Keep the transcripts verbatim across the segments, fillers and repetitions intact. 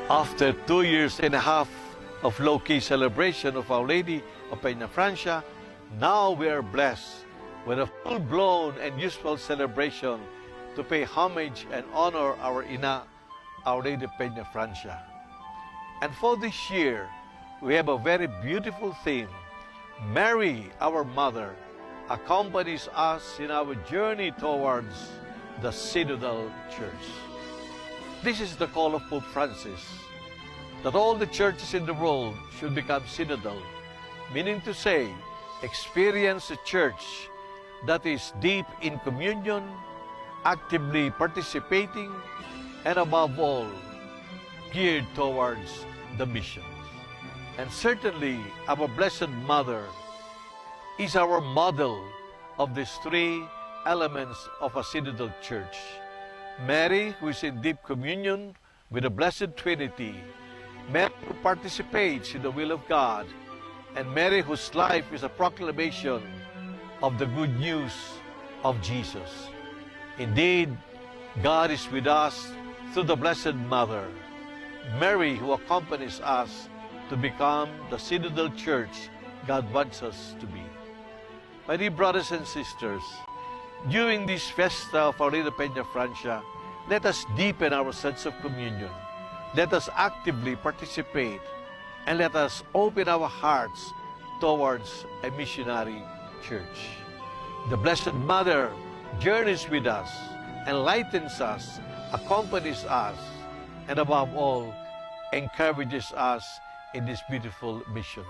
After two years and a half of low-key celebration of Our Lady of Peñafrancia, now we are blessed with a full-blown and useful celebration to pay homage and honor our Ina, Our Lady of Peñafrancia. And for this year, we have a very beautiful theme. Mary, our Mother, accompanies us in our journey towards the Synodal Church. This is the call of Pope Francis, that all the churches in the world should become synodal, meaning to say, experience a church that is deep in communion, actively participating, and above all, geared towards the mission. And certainly, our Blessed Mother is our model of these three elements of a synodal church. Mary, who is in deep communion with the Blessed Trinity, Mary who participates in the will of God, and Mary whose life is a proclamation of the good news of Jesus. Indeed, God is with us through the Blessed Mother, Mary, who accompanies us to become the synodal church God wants us to be. My dear brothers and sisters, during this Fiesta of Our Lady of Peñafrancia, let us deepen our sense of communion. Let us actively participate, and let us open our hearts towards a missionary church. The Blessed Mother journeys with us, enlightens us, accompanies us, and above all, encourages us in this beautiful mission.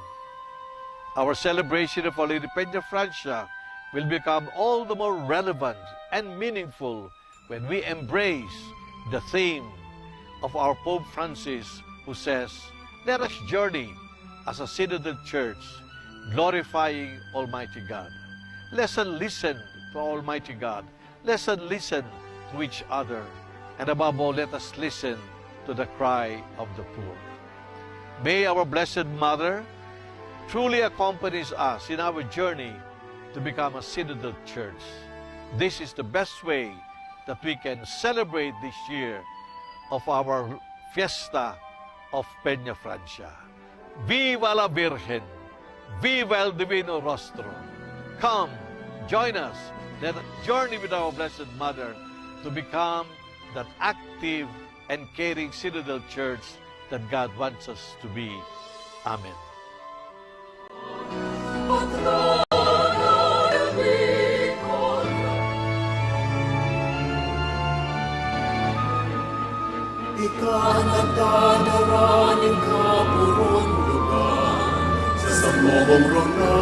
Our celebration of Our Lady Peñafrancia will become all the more relevant and meaningful when we embrace the theme of our Pope Francis, who says, "Let us journey as a synodal church, glorifying Almighty God." Let us listen to Almighty God. Let us listen to each other. And above all, let us listen to the cry of the poor. May our Blessed Mother truly accompanies us in our journey to become a synodal church. This is the best way that we can celebrate this year of our Fiesta of Peñafrancia. Viva la Virgen! Viva el Divino Rostro! Come, join us. Let us journey with our Blessed Mother to become that active and caring synodal church that God wants us to be. Amen. Ika nagdadara nin kaporong lugar sa samong rona,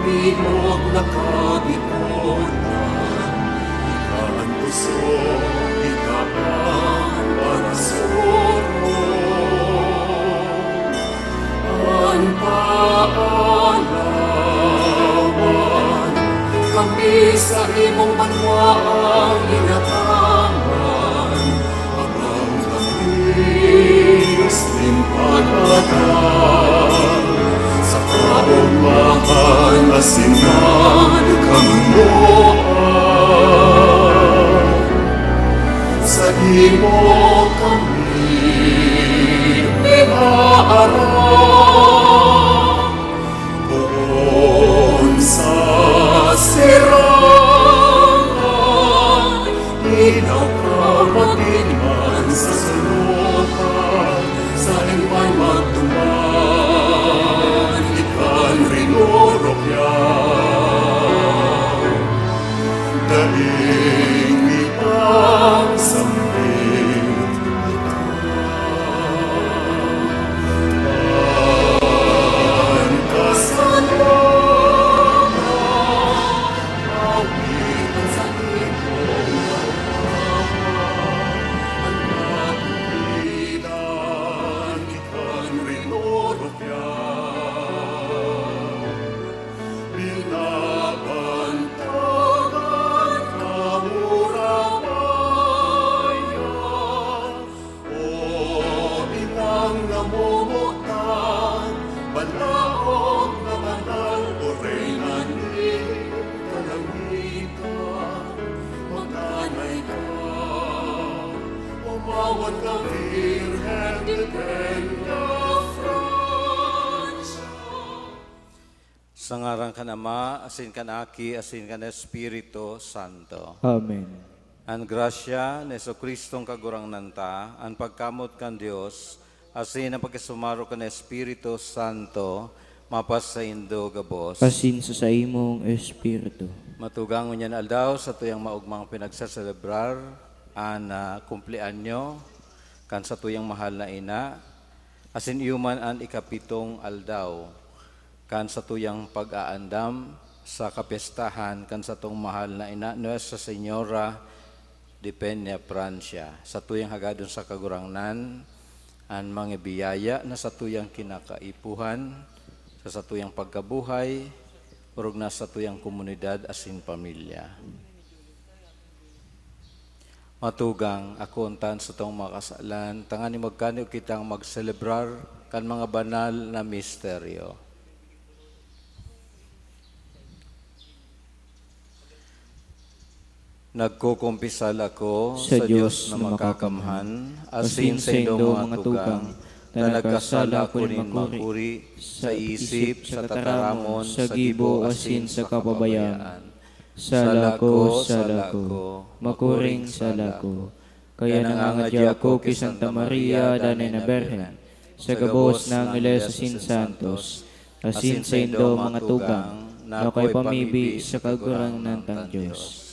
bilog na Kagikonan. Ika an kusog, ika an parasurong. An paalawan, kami sa imong banwaan inataman, habang kami nin pag-aram sa kaogmahan asin nagkamoan. Saimo kami inaaram, poon sa sirangan, linaw ka magin man sa salokan, saen man magduman, ika an rinorokyan. Daing itang sambit ika. Bawat ka Virgen de Peñafrancia. Sa ngaran kan Ama, asin kan Aki, asin kan Espiritu Santo. Amen. An grasya ni Jesu-Cristong Kagurangnan ta, an pagkamot kan Dios, asin an pagkasumaro kan Espiritu Santo, mapasaindo gabos. Asin sa saimong espiritu. Matugang ngunyan aldaw, satuyang maogmang pinagsaselebrar an, ah, kumpleanyo kan satuyang mahal na ina, asin iyo man an ikapitong aldaw kan satuyang pag-aandam sa kapyestahan kan satong mahal na ina, Nuestra Señora de Peñafrancia. Satuyang hagadon sa Kagurangnan an mga biyaya na satuyang kinakaipuhan sa satuyang pagkabuhay, orog na satuyang komunidad asin pamilya. Matugang, akoon ta an satong mga kasalan, tanganing magkaniog kitang magselebrar kan mga banal na misteryo. Nagkukumpisal ako sa Dios na makakamhan, asin saindo mga tugang, na nagkasala ako nin makuri sa isip, sa tataramon, sa gibo, asin sa kapabayaan. Sala ko, sala ko, makuring sala ko. Kaya nangangadya ako ki Santa Maria, Danay na Birhen, sa gabos na angeles asin santos, asin saindo mga tugang, na ako'y pamibi sa Kagurangnan tang Dios.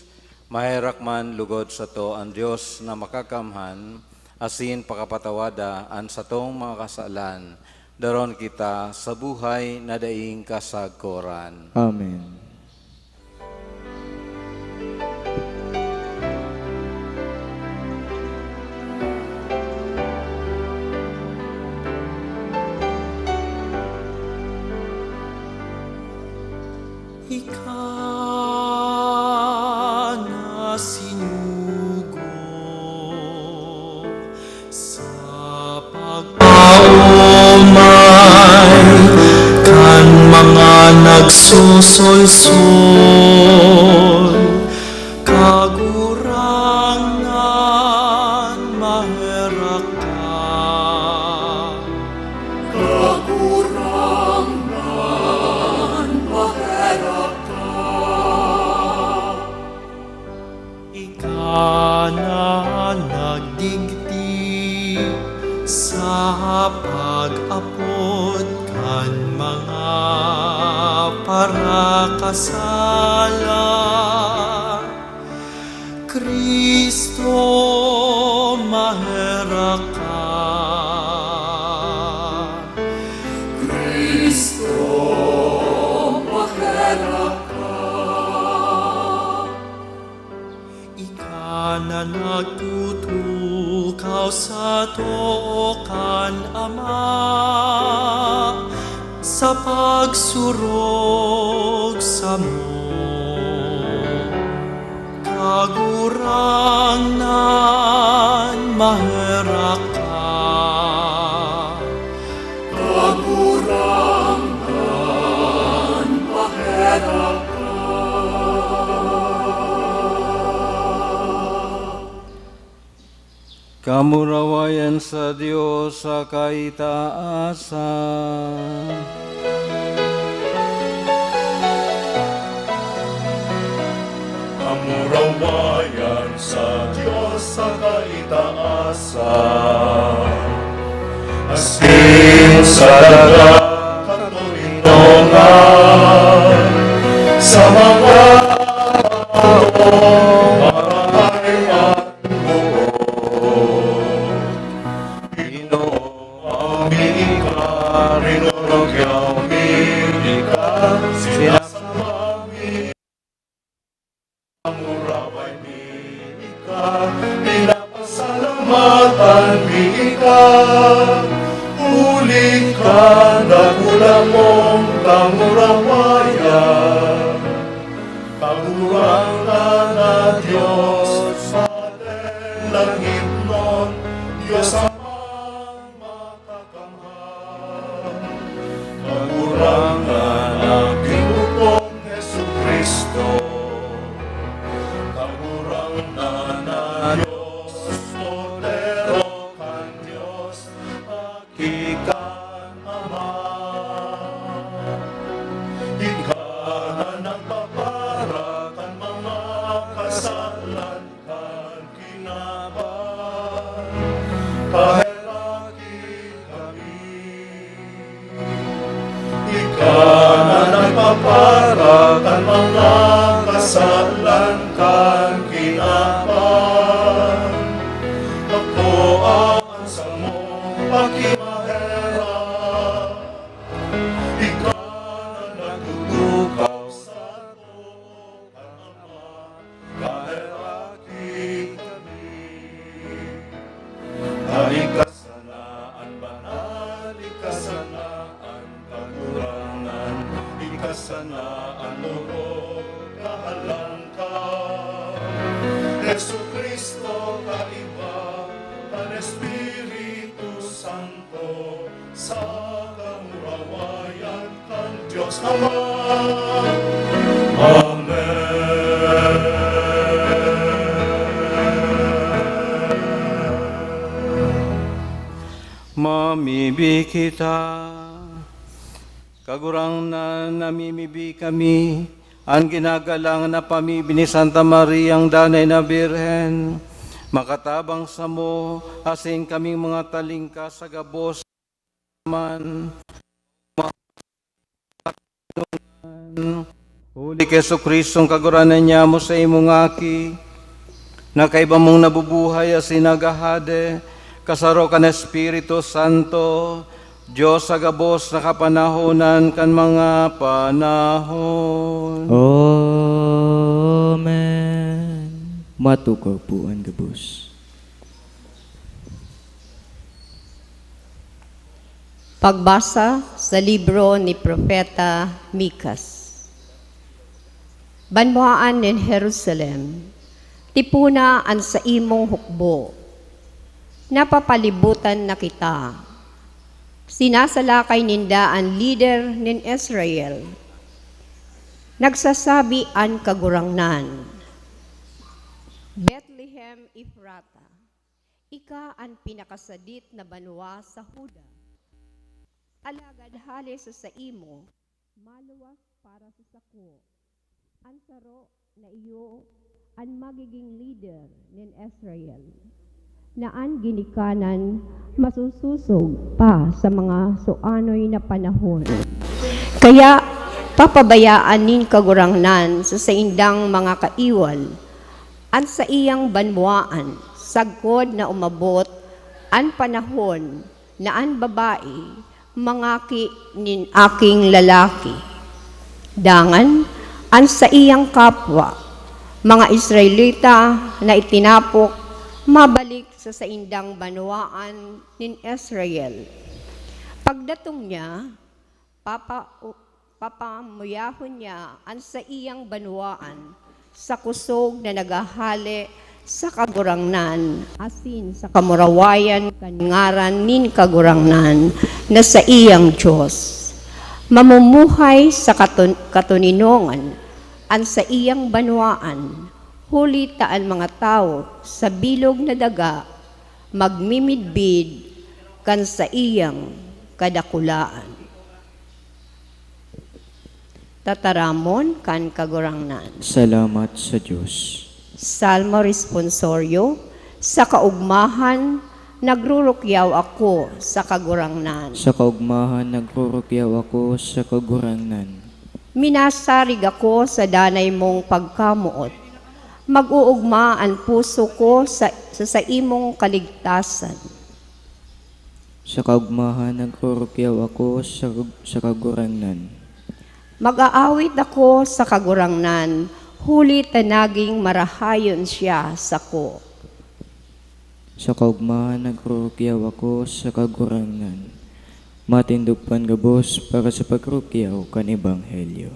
Maherak man lugod sato an Dios na makakamhan, asin pakapatawada an satong mga kasalan, daron kita sa buhay na daing kasagkoran. Amen. Ika na sinugo sa pagpaomay kan mga nagsosolsol. Kagurangnan, maherak ka. Kagurangnan, maherak ka. Ika na nagdigdi sa pag-apod kan mga parakasala. Cristo, maherak ka. Cristo, maherak ka. Ika na nagtutukaw sa too kan Ama sa pagsurog samo. Kagurangnan, maherak ka. Kagurangnan, maherak ka. Kamurawayan sa Dios sa kaitaasan. Kamurawayan sa Dios sa kaitaasan. Asin sa daga katoninongan sa mga taong marahay man buo. Ginoo, maogmi ika, rinurugyaw mi ika, sinasamba mi, muraway mi ika, pinapasalamatan mi ika, huli kan dakula mong kamurawayan. Kagurangnan na Dios, Pader langitnon, Dios Amang makakamhan. Kagurangnan na Ginoo kong Jesu-Cristo. Kagurangnan na Dios, Pader pakimaherak. Ika na nagtutukaw sa buhok kan Ama, kaheraki kami. Na ika sana an banal, ika sana an Kagurangnan, ika sana an orog, kahalangkaw. Jesu-Cristo, kaiba kan Espiritu Santo, sa kamurawayan kan Dios Ama. Amen. Mamibi kita. Kagurangnan, namimibi kami, an ginagalang na pamibi ni Santa Mariang Danay na Birhen, makatabang samo, asin kaming mga talingkas sa gabos man. Huli ki Jesu-Cristong Kagurangnan, nyamo sa imong Aki, na kaiba mong nabubuhay asin naghahade, kasaro kan Espiritu Santo, Dios sa gabos na kapanahonan kan mga panahon. Amen. Matukaw po an gabos. Pagbasa sa libro ni Propeta Micas. Banwaan nin Jerusalem, tipona an saimong hukbo. Napapalibutan na kita. Sinasalakay ninda an lider nin Israel. Nagsasabi an Kagurangnan, Bethlehem Efrata, ika an pinakasadit na banwa sa Juda. Alagad hale sa saimo, maluwas para sa sako. An saro na iyo an magiging lider nin Israel, na an ginikanan masusosog pa sa mga suanoy na panahon. Kaya papabayaan nin Kagurangnan sa saindang mga kaiwal an saiyang banwaan, sagkod na umabot an panahon na an babae mangaki nin aking lalaki. Dangan, an saiyang kapwa, mga Israelita na itinapok, mabalik sa saindang banwaan nin Israel. Pagdatong niya, papa-, papamuyahon niya an saiyang banwaan sa kusog na naghahale sa Kagurangnan asin sa kamurawayan kan ngaran nin Kagurangnan na saiyang Dios. Mamumuhay sa katon-, katoninongan an saiyang banwaan, huli ta an mga tawo sa bilog na daga magmimidbid kan saiyang kadakulaan. Tataramon kan Kagurangnan. Salamat sa Dios. Salmo Responsorio. Sa kaugmahan, nagrurukyaw ako sa Kagurangnan. Sa kaugmahan, nagrurukyaw ako sa Kagurangnan. Minasarig ako sa danay mong pagkamoot. Mag-uugma an puso ko sa, sa saimong kaligtasan. Sa kaugmahan, nagrurukyaw ako sa, sa Kagurangnan. Mag-aawit ako sa Kagurangnan, huli ta naging marahayon siya sako. Sa kaugmahan, nagrurukyaw ako sa Kagurangnan. Matindog po an gabos para sa pagrukyaw kan Ebanghelyo.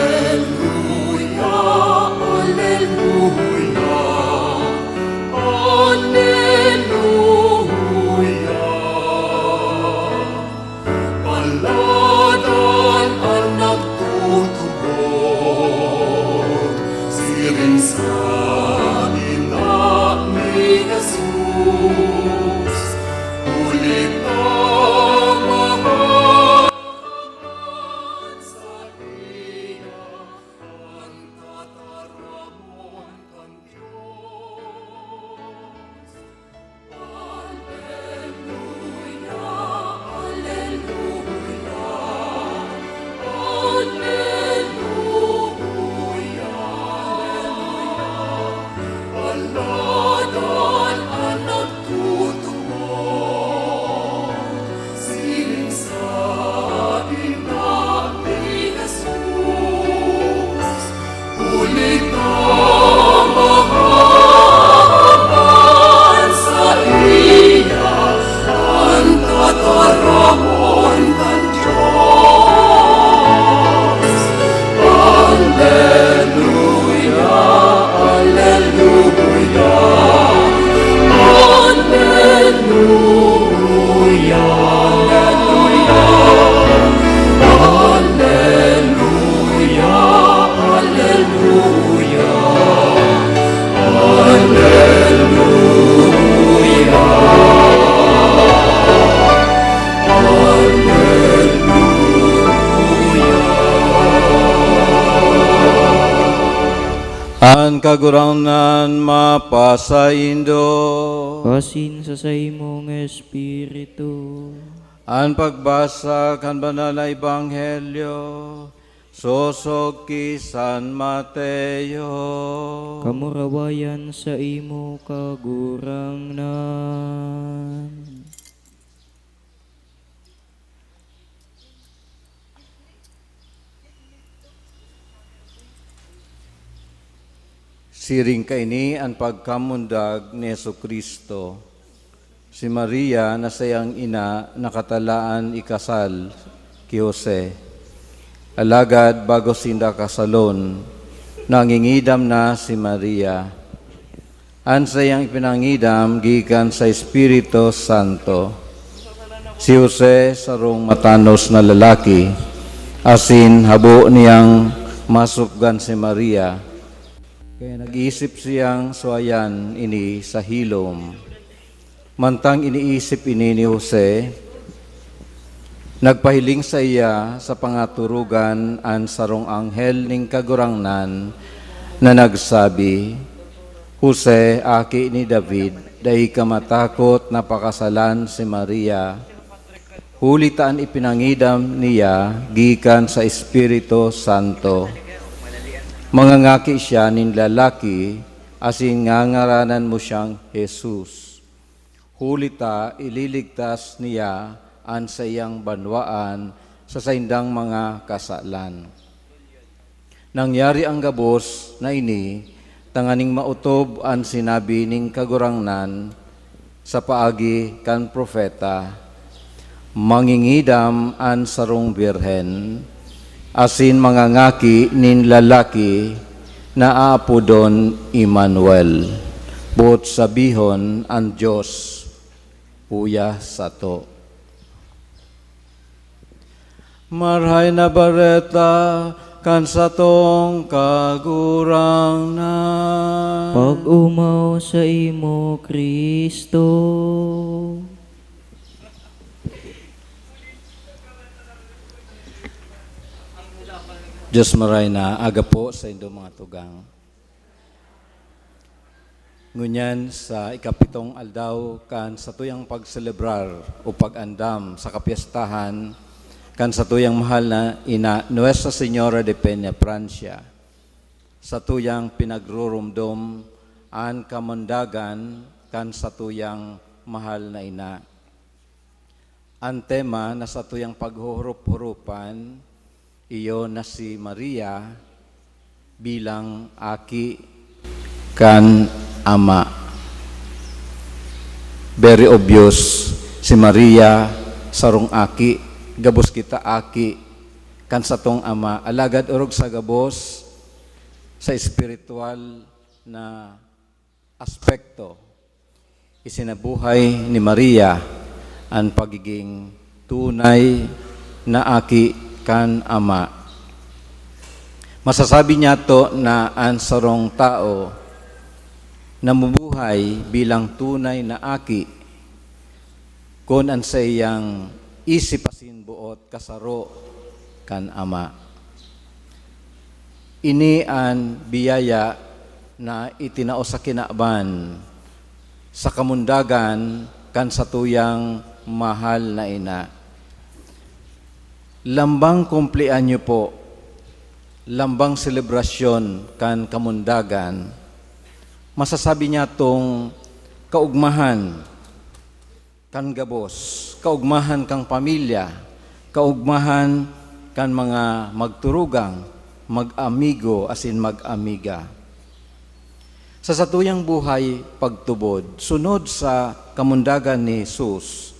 Aleluya, aleluya, aleluya. Paladan an nagtutukaw Hallelujah, hallelujah, hallelujah, hallelujah, hallelujah. An Kagurangnan mapasaindo. Asin sa saimong espiritu. An pagbasa kan Banal na Ebanghelyo sosog ki San Mateo. Kamurawayan saimo, Kagurangnan. Siring kaini an pagkamundag ni Jesu-Cristo. Si Maria na saiyang ina nakatalaan ikasal ki Jose. Alagad bago sinda kasalon, nangingidam na si Maria. An saiyang ipinangidam gikan sa Espiritu Santo. Si Jose, sarong matanos na lalaki, asin habo niyang masupgan si Maria, kaya nag-isip siyang suayan ini sa hilom. Mantang iniisip ini ni Jose, nagpahiling saiya sa pangaturugan an sarong anghel nin Kagurangnan na nagsabi, "Jose, aki ni David, dai ka matakot na pakasalan si Maria, huli ta an ipinangidam niya gikan sa Espiritu Santo. Mangangaki siya nin lalaki, asin ngangaranan mo siyang Jesus." Huli ta ililigtas niya an saiyang banwaan sa saindang mga kasalan. Nangyari an gabos na ini tanganing maotob an sinabi nin Kagurangnan sa paagi kan propeta, "Mangingidam an sarong birhen, asin mangangaki nin lalaki na aapodon Emmanuel," boot sabihon, "An Dios uya sato." Marahay na Bareta kan satong Kagurangnan. Pag-omaw saimo, Cristo. Dios maray na aga po sa indo mga tugang. Ngunyan, sa ikapitong aldaw kan satuyang pagselebrar o pag-andam sa kapyestahan kan satuyang mahal na ina, Nuestra Señora de Peña Francia, satuyang pinagrurumdom an kamundagan kan satuyang mahal na ina. An tema na satuyang paghuhurup-hurupan, iyo na si Maria bilang aki kan Ama. Very obvious, si Maria sarong aki, gabos kita aki kan satong Ama. Alagad orog sa gabos, sa espiritual na aspekto, isinabuhay ni Maria an pagiging tunay na aki kan Ama. Masasabi niyato na an sarong tawo namubuhay bilang tunay na aki kun an saiyang isip asin boot kasaro kan Ama. Ini an biyaya na itinao sa kinaban sa kamundagan kan satuyang mahal na ina. Lambang kumpleanyo po, lambang selebrasyon kan kamundagan, masasabi niyatong kaugmahan kan gabos, kaugmahan kan pamilya, kaugmahan kan mga magturugang, mag-amigo asin mag-amiga. Sa satuyang buhay pagtubod, sunod sa kamundagan ni Jesus,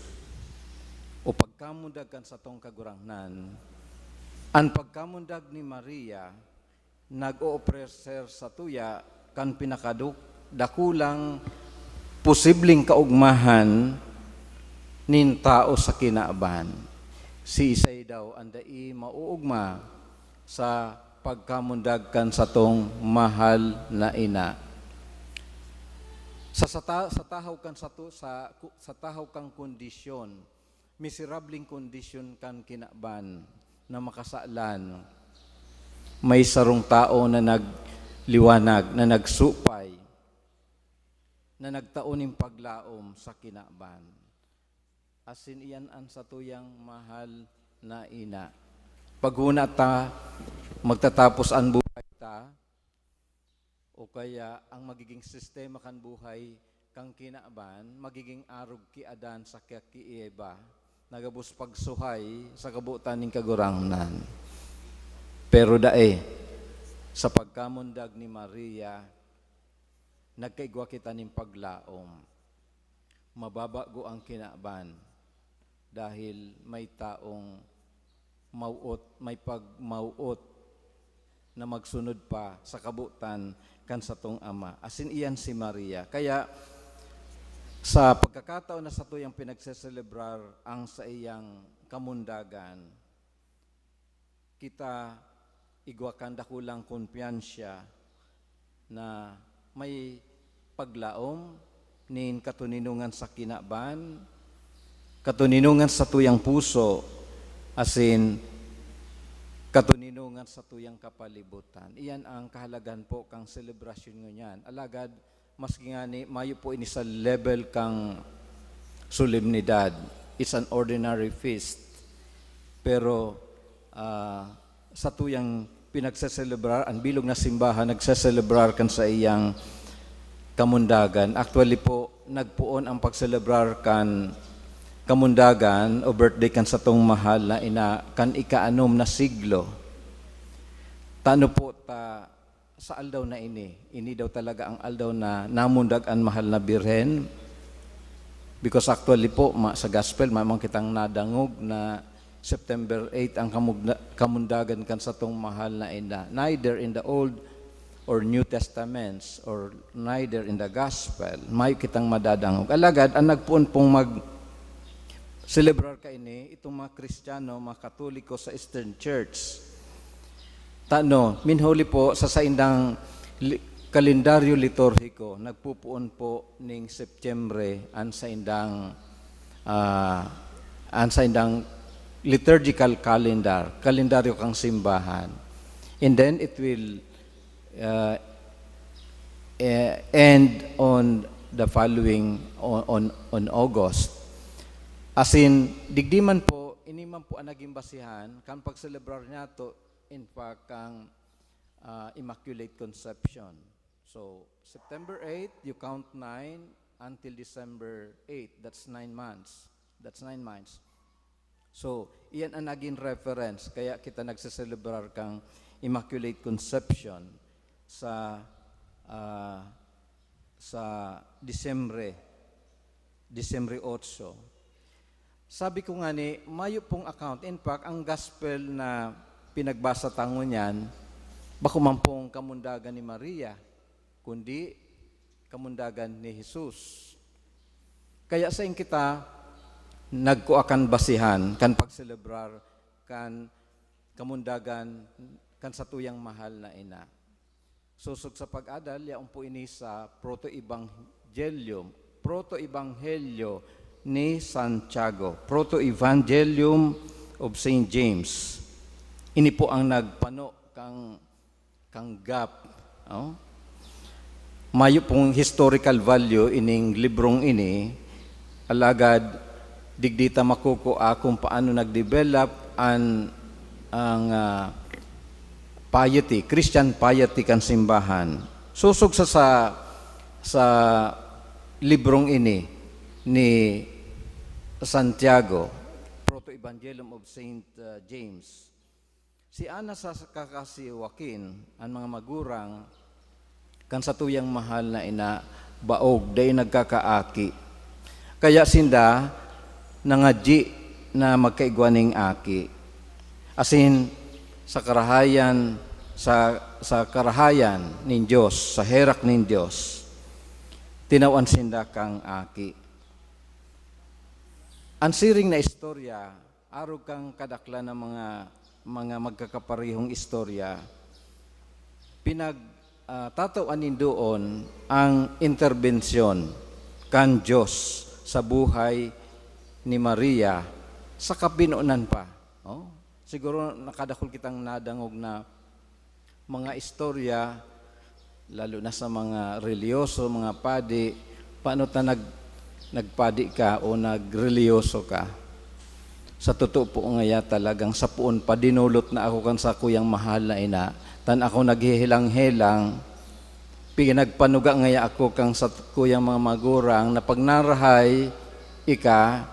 o pagkamundag kan satong Kagurangnan, an pagkamundag ni Maria nag-oofreser satuya kan pinakaduk-, dakulang posibleng kaugmahan nin tawo sa kinaban. Siisay daw an dai mauugma sa pagkamundag kan satong mahal na ina? Sa, sa, ta- sa tahaw kan sato, sa, sa tahaw kang kondisyon, miserableng kondisyon kan kinaban na makasalan, may sarong tawo na nagliwanag, na nagsupay, na nagtao nin paglaom sa kinaban. Asin iyan an satuyang mahal na ina. Paghona ta, magtatapos an buhay ta, o kaya ang magiging sistema kan buhay kan kinaban, magiging arog ki Adan saka ki Eva, na gabos pagsuhay sa kabotan nin Kagurangnan. Pero dai, sa pagkamundag ni Maria, nagkaigwa kita nin paglaom. Mababago ang kinaban dahil may taong mawot, may pagmawot na magsunod pa sa kabotan kan satong Ama. Asin iyan si Maria. Kaya sa pagkakataon na satuyang pinagseselebrar ang saiyang kamundagan, kita igwa kan dakulang kumpiyansa na may paglaom nin katoninongan sa kinaban, katoninongan sa tuyang puso, asin katoninongan sa tuyang kapalibutan. Iyan ang kahalagahan po kan selebrasyon ngunyan. Alagad, maski ngani mayo po ini sa level kan solemnidad, it's an ordinary feast. Pero, ah, satuyang pinagseselebrar, an bilog na simbahan nagseselebrar kan saiyang kamundagan. Actually po, nagpoon ang pagselebrar kan kamundagan o birthday kan satong mahal na ina kan ikaanom na siglo. Tano po ta sa aldaw na ini, ini daw talaga ang aldaw na namundag an mahal na Birhen. Because actually po, ma-, sa gospel, may man kitang nadangog na September eight ang kamugna-, kamundagan kan satong mahal na ina. Neither in the Old or New Testaments or neither in the Gospel, mayo kitang madadangog. Alagad, ang nagpoon pong mag-selebrar kaini, itong mga Kristiyano, mga Katoliko sa Eastern Church. Tano, minhuli po sa saindang li-, kalendaryo liturhiko, nagpupoon po ning Setyembre an saindang, ah, an saindang liturgical calendar, kalendaryo kan simbahan. And then it will, uh, eh, end on the following, on, on, on August. Asin, digdi man po, ini man po ang naging basihan kan pagselebrar niyato, in fact, kan, ah, Immaculate Conception. So, September eight, you count nine until December eight. That's nine months. That's nine months. So, iyan ang naging reference. Kaya kita nagseselebrar kan Immaculate Conception sa, ah, sa Disyembre, Disyembre otso. Sabi ko ngani, mayo pong account. In fact, ang gospel na pinagbasa ta ngunyan, bako man pong kamundagan ni Maria, kundi kamundagan ni Jesus. Kaya sain kita nagkua kan basihan, kan pagselebrar, kan kamundagan, kan satuyang mahal na ina. Sosog sa pag-adal, yaon po ini sa Proto-Ebanghelyo, Proto-Ebanghelyo ni Santiago, Proto-Evangelium of Saint James. Ini po ang nagpano kang, kang gap, oh. Mayo pong historical value ining librong ini, alagad digdi ta makukua kung paano nag-develop an, ang, ah, piety, Christian piety kan simbahan. Sosog sa, sa, sa librong ini ni Santiago, Proto-Evangelium of Saint, ah, James. Si Ana saka si Joaquin, an mga magurang kan satuyang mahal na ina, baog, dai nagkakaaki. Kaya sinda nangadyi na magkaigwa nin aki. Asin, sa karahayan, sa, sa karahayan nin Dios, sa herak nin Dios, tinawan sinda kang aki. An siring na istorya, arog kan kadaklan na mga, mga magkakaparehong istorya, pinag, ah, tatawan nin doon ang interbensyon kan Diyos sa buhay ni Maria sa kapinonan pa. Oh, siguro nakadakul kitang nadangog na mga istorya, lalo na sa mga relihiyoso, mga padi, paano ta nag-, nagpadi ka o nagrelihiyoso ka? Sa totoo po ngaya, talagang sa poon pa, dinulot na ako kan sakuyang mahal na ina. Tan ako naghehelang-helang, pinagpanuga ngaya ako kan sakuyang mga magurang na pag narahay ika,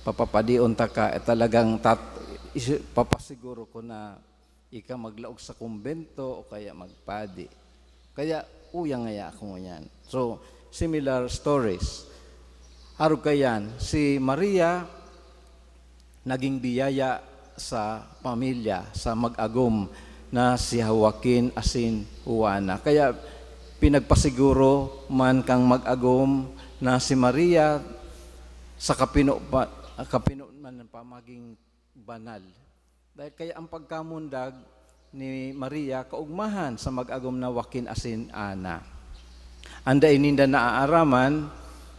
papapadion ta ka, eh, talagang tat-, isi-, papasiguro ko na ika maglaog sa kumbento o kaya magpadi. Kaya uya ngaya ako ngunyan. So, similar stories. Arog kayan, si Maria naging biyaya sa pamilya, sa mag-agom na si Joaquin asin Juana. Kaya pinagpasiguro man kang mag-agom na si Maria sa kapino pa, kapino man pa maging banal. Dahil kaya ang pagkamundag ni Maria kaugmahan sa mag-agom na Joaquin asin Ana. An dai ninda naaaraman,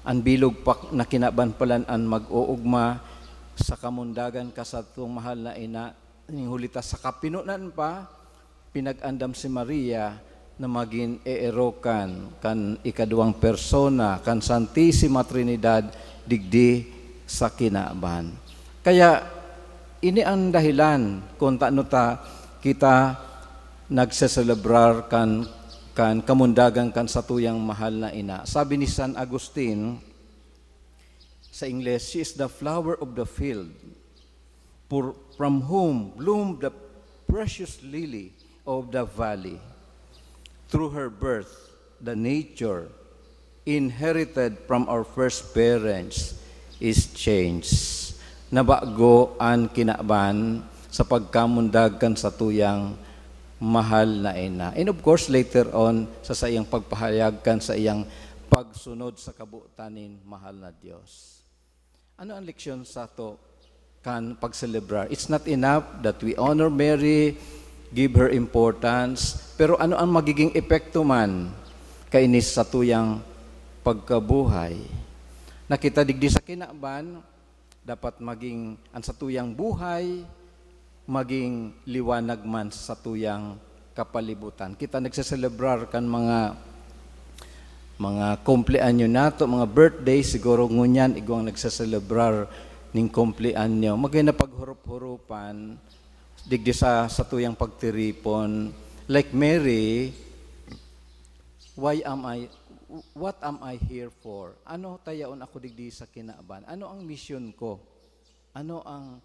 an bilog pa na kinaban palan an mag-oogma sa kamundagan kan satong mahal na ina, ning huli ta sa kapinonan pa, pinag-andam si Maria na magin eerokan kan ikaduwang persona kan Santisima Trinidad digdi sa kinaban. Kaya, ini an dahilan kun tano ta, kita nagseselebrar kan, kan kamundagan kan satuyang mahal na ina. Sabi ni San Agustin, sa Ingles, "She is the flower of the field, for, from whom bloomed the precious lily of the valley." Through her birth, the nature inherited from our first parents is changed. Nabago an kinaban sa pagkamundag kan satuyang mahal na ina. And of course, later on, sa saiyang pagpahayag kan saiyang pagsunod sa kabotan nin mahal na Dios. Ano ang leksyon sato kan pagselebrar? It's not enough that we honor Mary, give her importance, pero ano ang magiging epekto man kaini sa satuyang pagkabuhay? Na kita digdi sa kinaban, dapat maging an satuyang buhay, maging liwanag man sa satuyang kapalibutan. Kita nagseselebrar kan mga, mga kumpleanyo nato, mga birthday, siguro ngunyan igwang nagseselebrar ning kumpleanyo. Magay na paghurup-hurupan, digdi sa satuyang pagtiripon. Like Mary, "Why am I, what am I here for? Ano ta yaon ako digdi sa kinaban? Ano ang misyon ko? Ano ang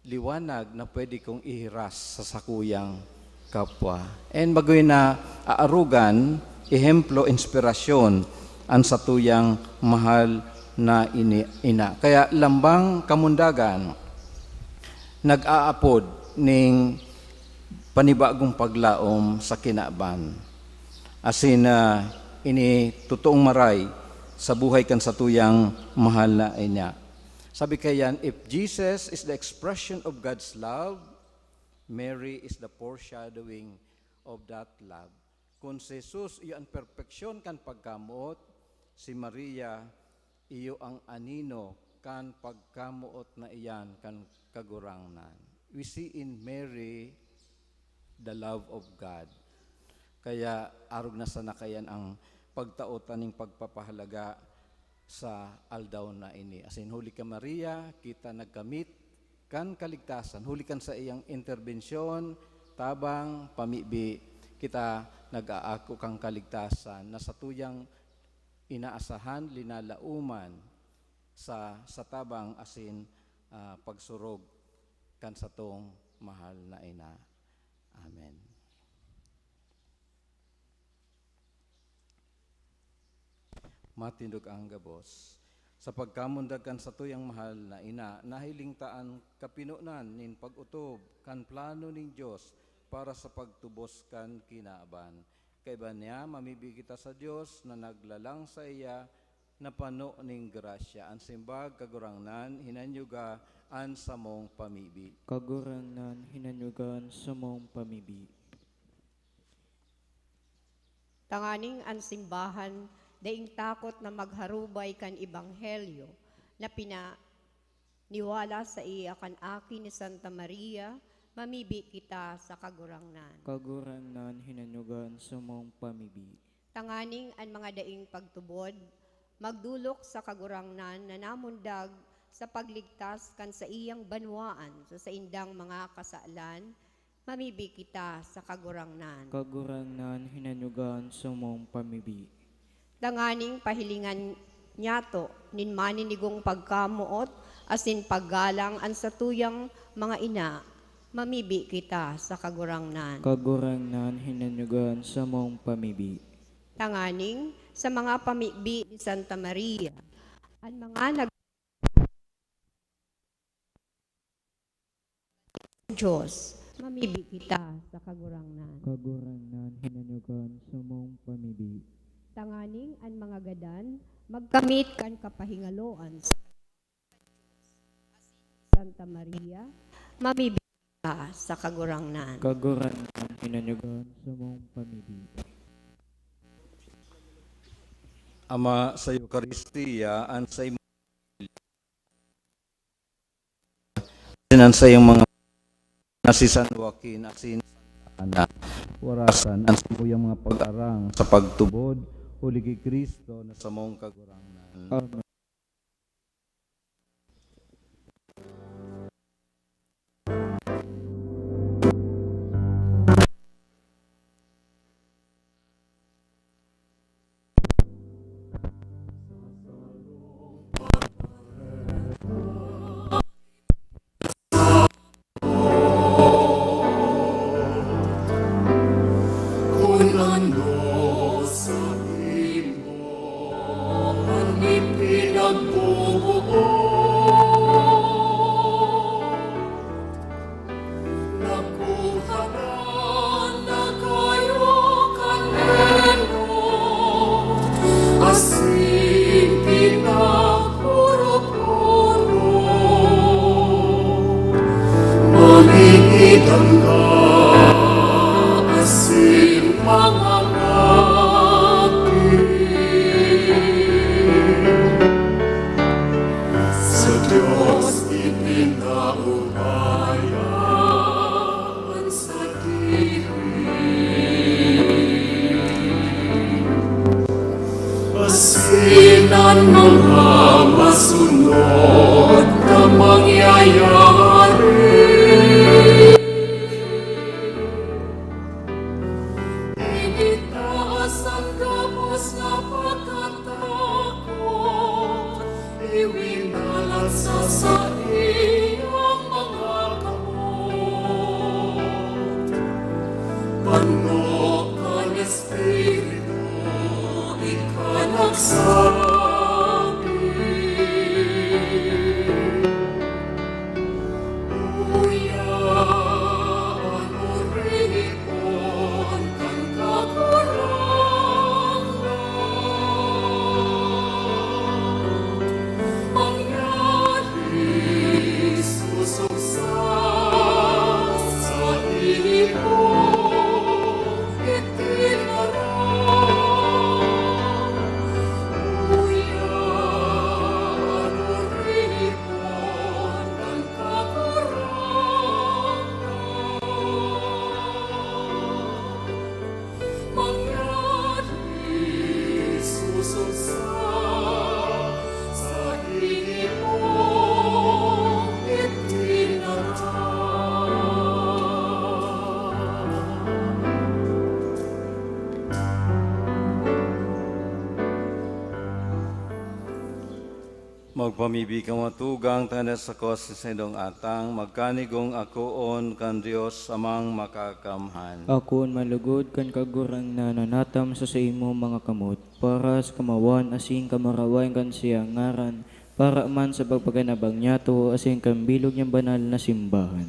liwanag na pwede kong ihiras sa sakuyang kapwa?" And bagoy na aarugan, ehemplo, inspirasyon an satuyang mahal na ini-, ina. Kaya lambang kamundagan, nag-aapod ning panibagong paglaom sa kinaban. Asin, ah, ini totoong maray sa buhay kan satuyang mahal na ina. Sabi kayan, "If Jesus is the expression of God's love, Mary is the foreshadowing of that love." Kun si Jesus iyo an perpeksyon kan pagkamoot, si Maria iyo ang anino kan pagkamoot na iyan kan Kagurangnan. We see in Mary the love of God. Kaya arog na sana kayan ang pagtao ta ning pagpapahalaga sa aldaw na ini. Asin huli kan Maria, kita nagkamit kan kaligtasan. Huli kan saiyang interbensyon, tabang, pamibi, kita nag-aako kan kaligtasan na satuyang inaasahan, linalaoman sa, sa tabang asin, ah, pagsurog kan satong mahal na ina. Amen. Matindog ang gabos. Sa pagkamundag kan satuyang mahal na ina, nahiling ta an kapinonan nin pag-otob kan plano nin Dios para sa pagtubos kan kinaban. Kaiba niya, mamibi kita sa Dios na naglalang saiya Napano ning grasya. An simbag, Kagurangnan, hinanyuga an samong pamibi. Kagurangnan, hinanyuga an samong pamibi. Tanganing an simbahan daing takot na magharubay kan ebanghelyo na pina-, niwala saiya kan Aki ni Santa Maria, mamibi kita sa Kagurangnan. Kagurangnan, hinanyuga an samong pamibi. Tanganing an mga daing pagtubod magdolok sa Kagurangnan na namundag sa pagligtas kan saiyang banwaan sa saindang mga kasalan, mamibi kita sa Kagurangnan. Kagurangnan, hinanyuga an samong pamibi. Tanganing pahilingan niyato nin maninigong pagkamoot asin paggalang an satuyang mga ina, mamibi kita sa Kagurangnan. Kagurangnan, hinanyuga an samong pamibi. Tanganing sa mga pamibi ni Santa Maria, an mga nag-, Diyos, mamibi kita sa Kagurangnan. Kagurangnan, hinanyuga an samong pamibi. Tanganing an mga gadan magkamit kan kapahingaloan sa Santa Maria, mamibi kita sa Kagurangnan. Kagurangnan, hinanyuga an samong pamibi. Ama, sa Eukaristia, an saimo asin an saiyang mga na si San Joaquin asin Santa Ana, warasan an samuyang mga pag-arang sa pagtubod, huli ki Cristo na samong Kagurangnan. Amen. Kun ano saimo an ipinagbubuo, nakuhanan na kayo kan enot asin pinagpuro-puro, mangingidan ka asin mangangati. Sa Dios ipinaubaya an sadiri, asin an mga masunod na mangyayari. Igitaas an gabos na pagkatakot, iwinalat sa saiyang mga kamot. Pano kan Espiritu ika nagsabi, "Uya an oripon kan Kagurangnan." Mangyari susog sa saimo itinaram. Uya an oripon kan Kagurangnan. Mangyari susog sa saimo itinaram. Magpamibi kamo, tugang, tanganing sa kos ni saindong atang, magkanigong akoon kan Dios Amang Makakamhan. Akoon man lugod kan Kagurangnan na natam sa saimo mga kamot, para sa kamawan asin kamurawayan kan saiyang ngaran, para man sa pagpakanabang niyato asin kan bilog niyang banal na simbahan.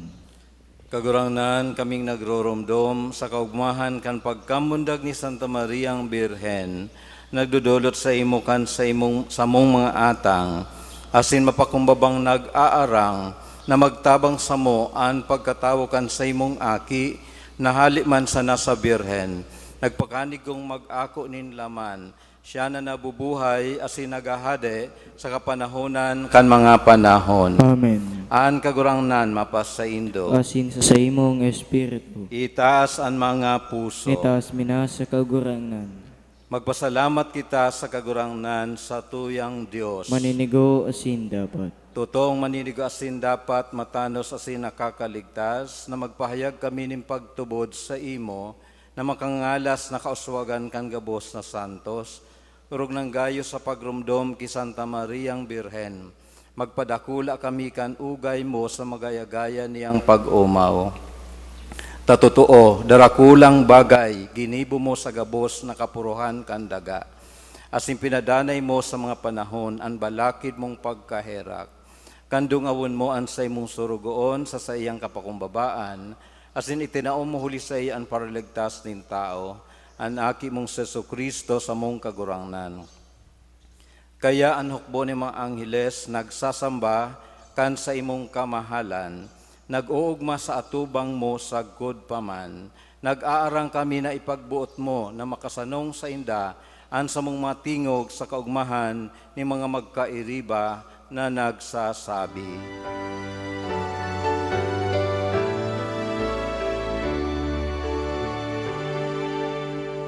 Kagurangnan, kaming nagroromdom sa kaogmahan kan pagkamundag ni Santa Mariang Birhen Nagdodolot saimo kan saimong, samong mga atang, asin mapakumbabang nag-aarang na magtabang samo an pagkatawo kan saimong Aki, na hale man sana sa birhen, nagpakanigong mag-ako nin laman, siya na nabubuhay asin naghahade sa kapanahonan kan mga panahon. Amen. An Kagurangnan mapasaindo. Asin sa saimong espiritu. Itaas an mga puso. Itaas mi na sa Kagurangnan. Magpasalamat kita sa Kagurangnan, satuyang Dios. Maninigo asin dapat. Totoong maninigo asin dapat, matanos asin nakakaligtas, na magpahayag kami nin pagtubod saimo, na makangalas na kauswagan kan gabos na santos, orog nang gayo sa pagromdom ki Santa Mariang Birhen. Magpadakula kami kan ugay mo sa magaya-gaya niyang pag-omaw. Ta totoo, darakulang bagay ginibo mo sa gabos na kapurohan kan daga, asin pinadanay mo sa mga panahon an balakid mong pagkaherak. Kan dungawon mo an saimong sorogoon sa saiyang kapakumbabaan, asin itinao mo huli saiya an Paraligtas nin tawo, an Aki mong Jesu-Cristo, samong Kagurangnan. Kaya an hukbo nin mga angheles nagsasamba kan saimong kamahalan, nag-oogma sa atubang mo sagkod pa man. Nag-aarang kami na ipagboot mo na makasanong sainda an samong mga tingog sa kaogmahan nin mga magkairiba na nagsasabi,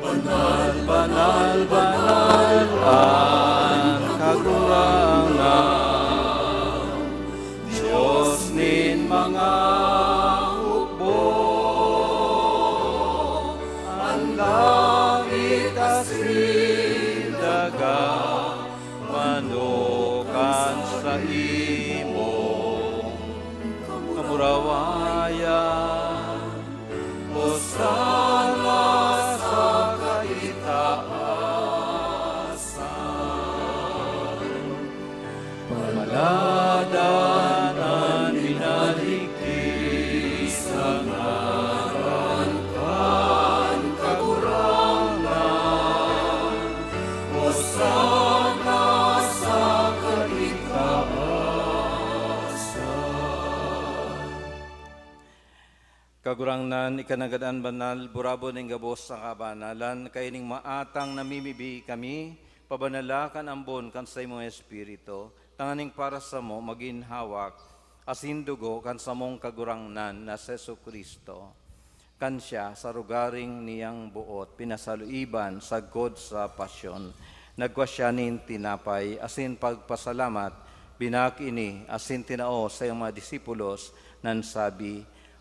"Banal, banal, banal an Kagurangnan, Dios nin mga hukbo. An langit asin daga manokan sa imong kamurawayan. Hosana sa kaitaasan. Pamaladan an minaliki sa ngaran kan Kagurangnan. Hosana sa kaitaasan." Kagurangnan, ika nanggad an banal, burabod nin gabos na kabanalan, kaining maatang namimibi kami, pabanala kan ambon kan saimong Espiritu, tanganing para samo magin hawak asin dugo kan samong Kagurangnan na si Jesu-Cristo. Kan siya, sa rogaring niyang boot, pinasaluiban sagkod sa pasyon, nagkua siya nin tinapay asin pagpasalamat, binaki ini asin tinao sa iyang mga disipulos, nan sabi,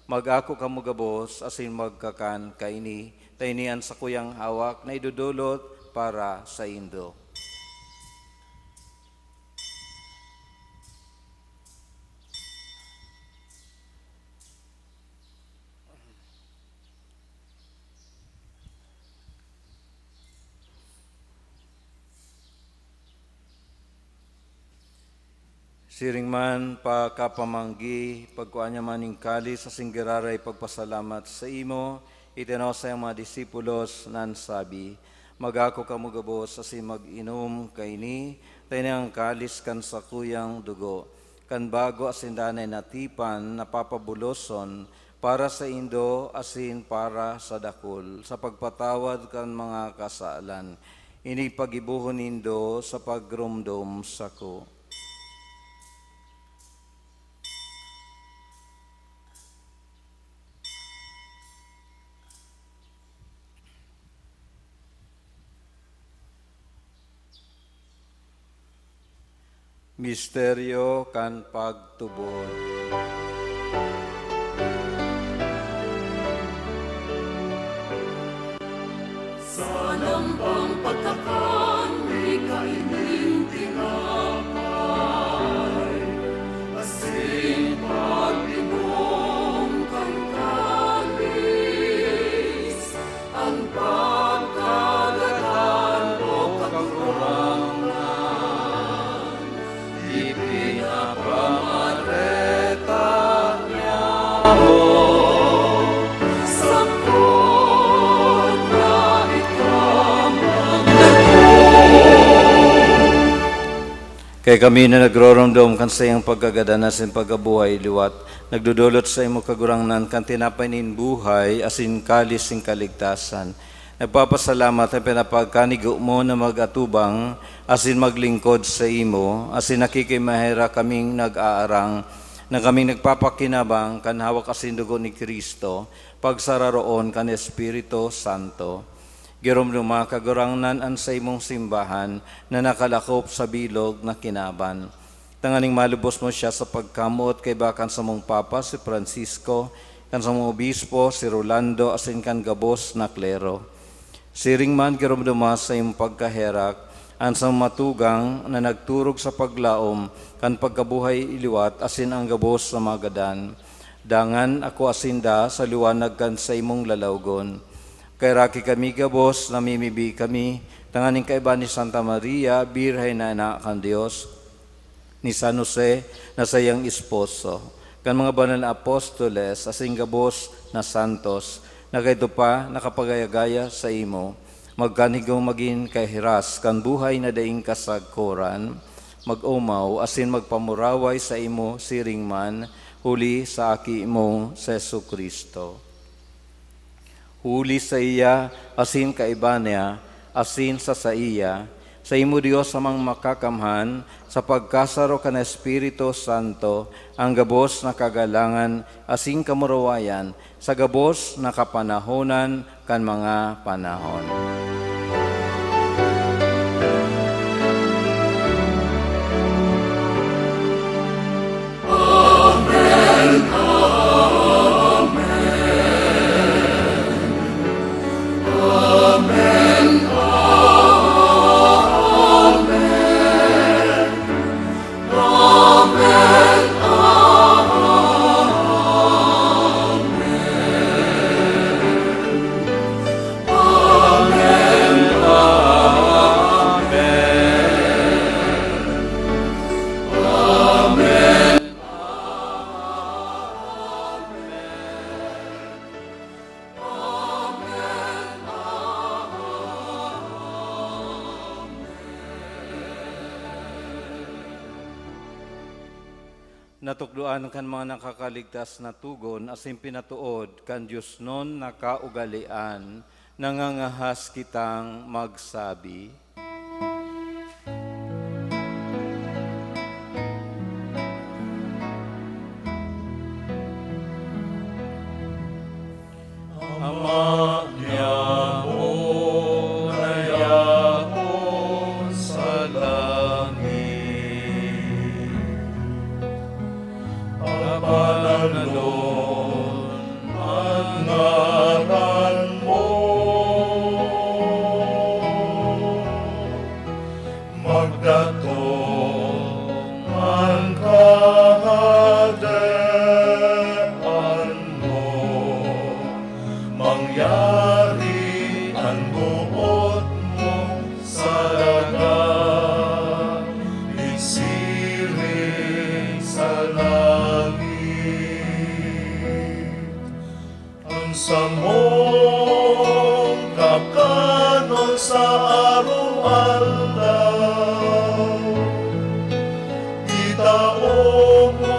"Mag-ako kamo gabos asin magkakan kaini, ta ini an sakuyang hawak na idodolot para saindo." Siring man, pakapamanggi, pagkua niya man nin kalis asin giraray pagpasalamat saimo, itinao sa iyang mga disipulos, nan sabi, "Mag-ako kamo gabos asin mag-inom kaini, ta ini an kalis kan sakuyang dugo, kan bago asin danay na tipan na papabuloson para saindo asin para sa dakul, sa pagpatawad kan mga kasalan. Ini paggibohon nindo sa pagromdom sako." Misteryo kan pagtubod. Sa lambang pagkakan, mi kaining tinapay, asin pag-inom kan kalis, an pagkagadan mo, Kagurangnan, ipinapamareta niamo. Sakot na ikaw magdakop. Kaya kami na nagroromdom kan saiyang pagkagadan asin pagkabuhay liwat, nagdodolot sa imo, Kagurangnan, kan tinapay nin buhay asin kalis nin kaligtasan. Nagpapasalamat na pinapagkanigo mo na mag-atubang asin maglingkod sa imo, asin nakikimaherak kaming nag-aarang na kaming nagpapakinabang kan hawak asin dugo ni Cristo, pagsararoon kan Espiritu Santo. Giromdoma, Kagurangnan, an saimong simbahan na nakalakop sa bilog na kinaban, tanganing malubos mo siya sa pagkamoot kaiba kan samong Papa, si Francisco, kan samong Obispo, si Rolando, asin kan gabos na klero. Siring man, giromdoma sa imong pagkaherak an samong matugang na nagturog sa paglaom kan pagkabuhay liwat asin an gabos na mga gadan. Dangan akoa sinda sa liwanag kan saimong lalawgon. Kaheraki kami gabos, namimibi kami, tanganing kaiba ni Santa Maria, Birhen na Ina kan Dios, ni San Jose na saiyang esposo, kan mga banal na apostoles, asin gabos na santos, na kaidto pa nakapagaya-gaya saimo, magkanigong magin kahiras kan buhay na daing kasagkoran, mag-omaw asin magpamuraway saimo siring man, huli sa Aki mo, si Jesu-Cristo. Huli saiya, asin kaiba niya, asin sa saiya, saimo, Dios Amang Makakamhan, sa pagkasaro kan Espiritu Santo, an gabos na kagalangan asin kamurawayan, sa gabos na kapanahonan kan mga panahon. Natukdoan kan mga nakakaligtas na togon asin pinatood kan diosnon na kaugalean, nangangahas kitang magsabi. Ama niamo na yaon sa langit, pabanalon an ngaran mo. Magdatong an Kahadean mo, mangyari an boot mo sa daga, siring sa langit. An samong kakanon sa araw-aldaw, itao mo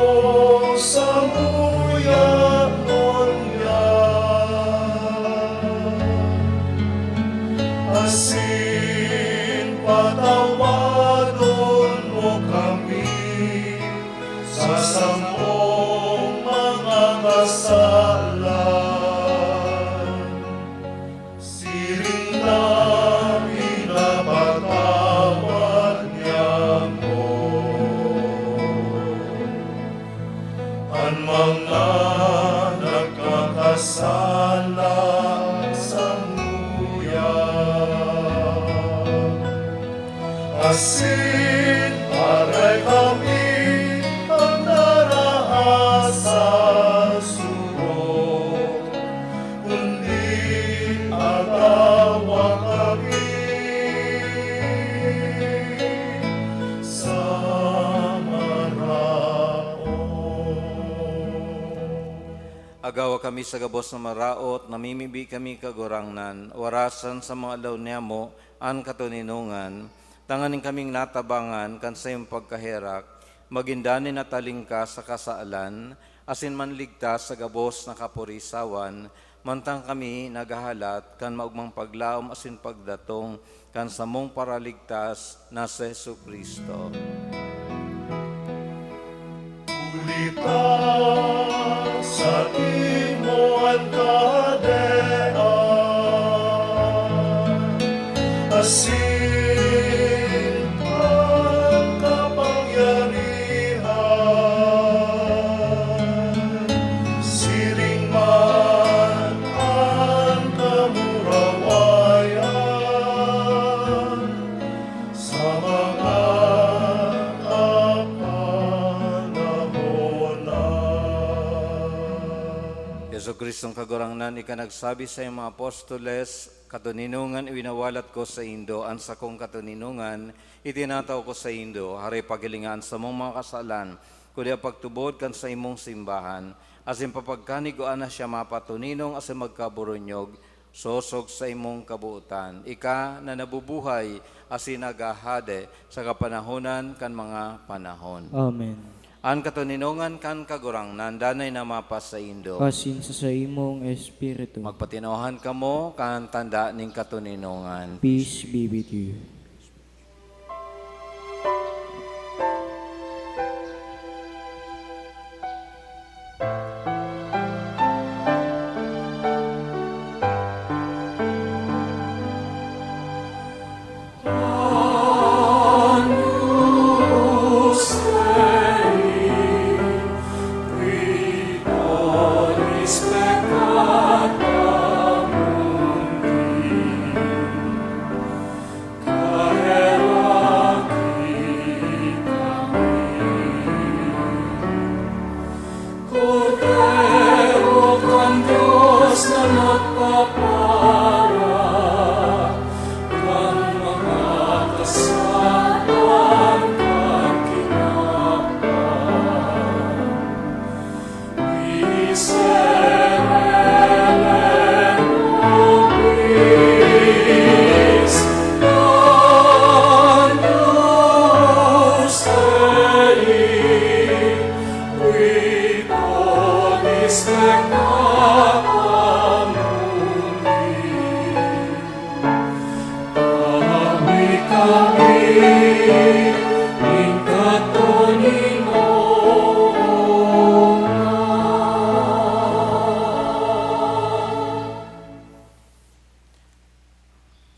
samuya ngunyan, asin patawadon mo kami sa samong mga kasalan, siring na pinapatawad niamo an mga nagkakasala samuya. Asin aray kami an naraha sa sugo, kundi agawa kami sa maraot. Agawa kami sa gabos na maraot, namimibi kami, Kagurangnan, warasan sa mga aldaw niyamo an katoninongan, tanganing kaming natabangan kan saiyong pagkaherak, magin danay natalingkas sa kasalan, asin manligtas sa gabos na kapurisawan, mantang kami naghahalat kan maogmang paglaom asin pagdatong kan samong Paraligtas na si Jesu-Cristo. Huli ta saimo an kahadean, asin an kapangyarihan, siring man an kamurawayan, sa mga panahon na. Jesu-Cristong Kagurangnan, ika nagsabi sa iyong mga apostoles, "Katoninongan iwinawalat ko saindo, an sakong katoninongan itinatao ko saindo, hare paghilinga an samong mga kasalan, kundi an pagtubod kan saimong simbahan, asin papagkanigwaan na siya mapatoninong asin magkaburunyog, sosog sa imong kabotan, ika na nabubuhay asin naghahade sa kapanahonan kan mga panahon." Amen. An katoninongan kan Kagurangnan danay na mapasaindo. Asin sa saimong espiritu. Magpatinohan kamo kan tanda nin katoninongan. Peace be with you. Kordero kan Dios na nagpapara kan mga kasalan kan Kinaban. Tabi kami nin katoninongan.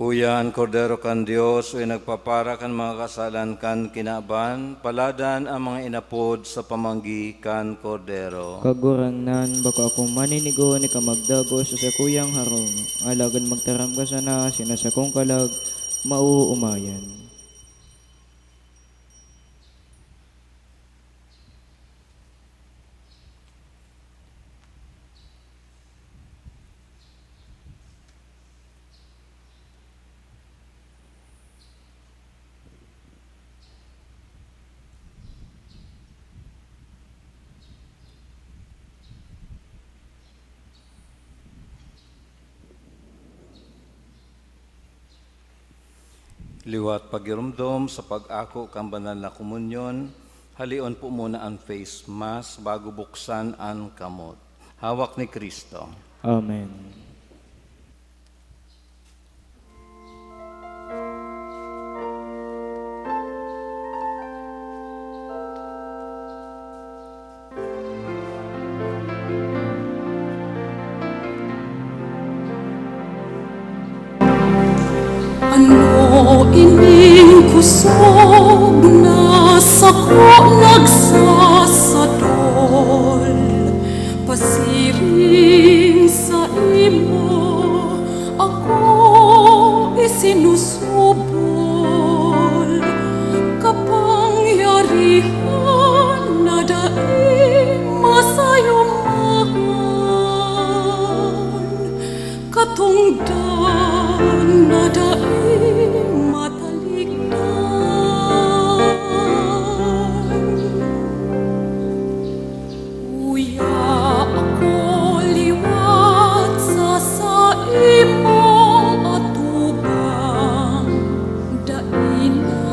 Uya an Kordero kan Dios, uya nagpapara kan mga kasalan kan kinaban, paladan an mga inapod sa pamanggi kan Kordero. Kagurangnan, bako akong maninigo ni ka magdagos sa sakuyang harong, alagad magtaram ka sana, asin an sakong kalag maoomayan. Liwat pagiromdom sa pag-ako kan banal na komunyon, haleon po muna an face mask bago buksan an kamot. Hawak ni Cristo. Amen. Ano ining kusog na sako nagsasadol? Pasiring saimo ako isinusubol, kapangyarihan na dai masayumahan, katongdan na dai matalikdan. Uya ako liwat sa saimong atubang, dai na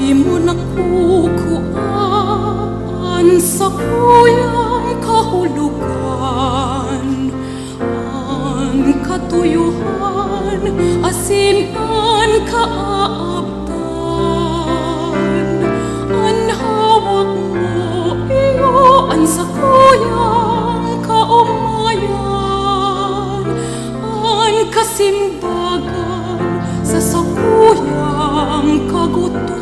Di mo nakukuhaan sa kuyang kahulogan, an katuyohan, asin an kaabtan. An hawak mo, iyo an sakuyang kaomayan, an kasimbagan sa sakuyang kagutoman.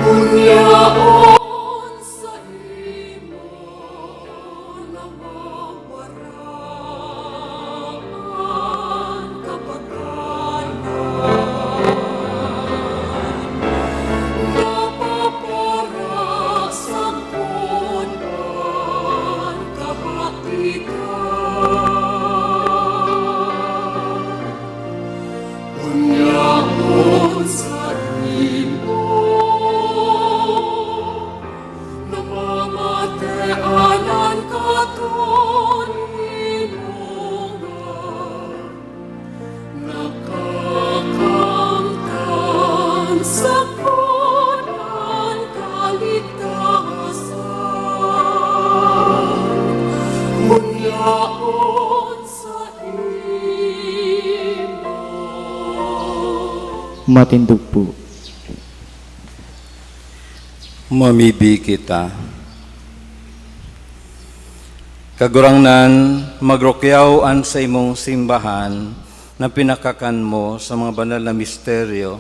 Unya, on saimo nawawara an kapagalan, napaparasagkod an kahatikan. Unya, on saimo namamatean an katoninongan, nakakamtan sa kulang kaligtasan. Unya, on saimo. Matindog po. Mamibi kita. Kagurangnan, magrukyaw an saimong simbahan na pinakakan mo sa mga banal na misteryo,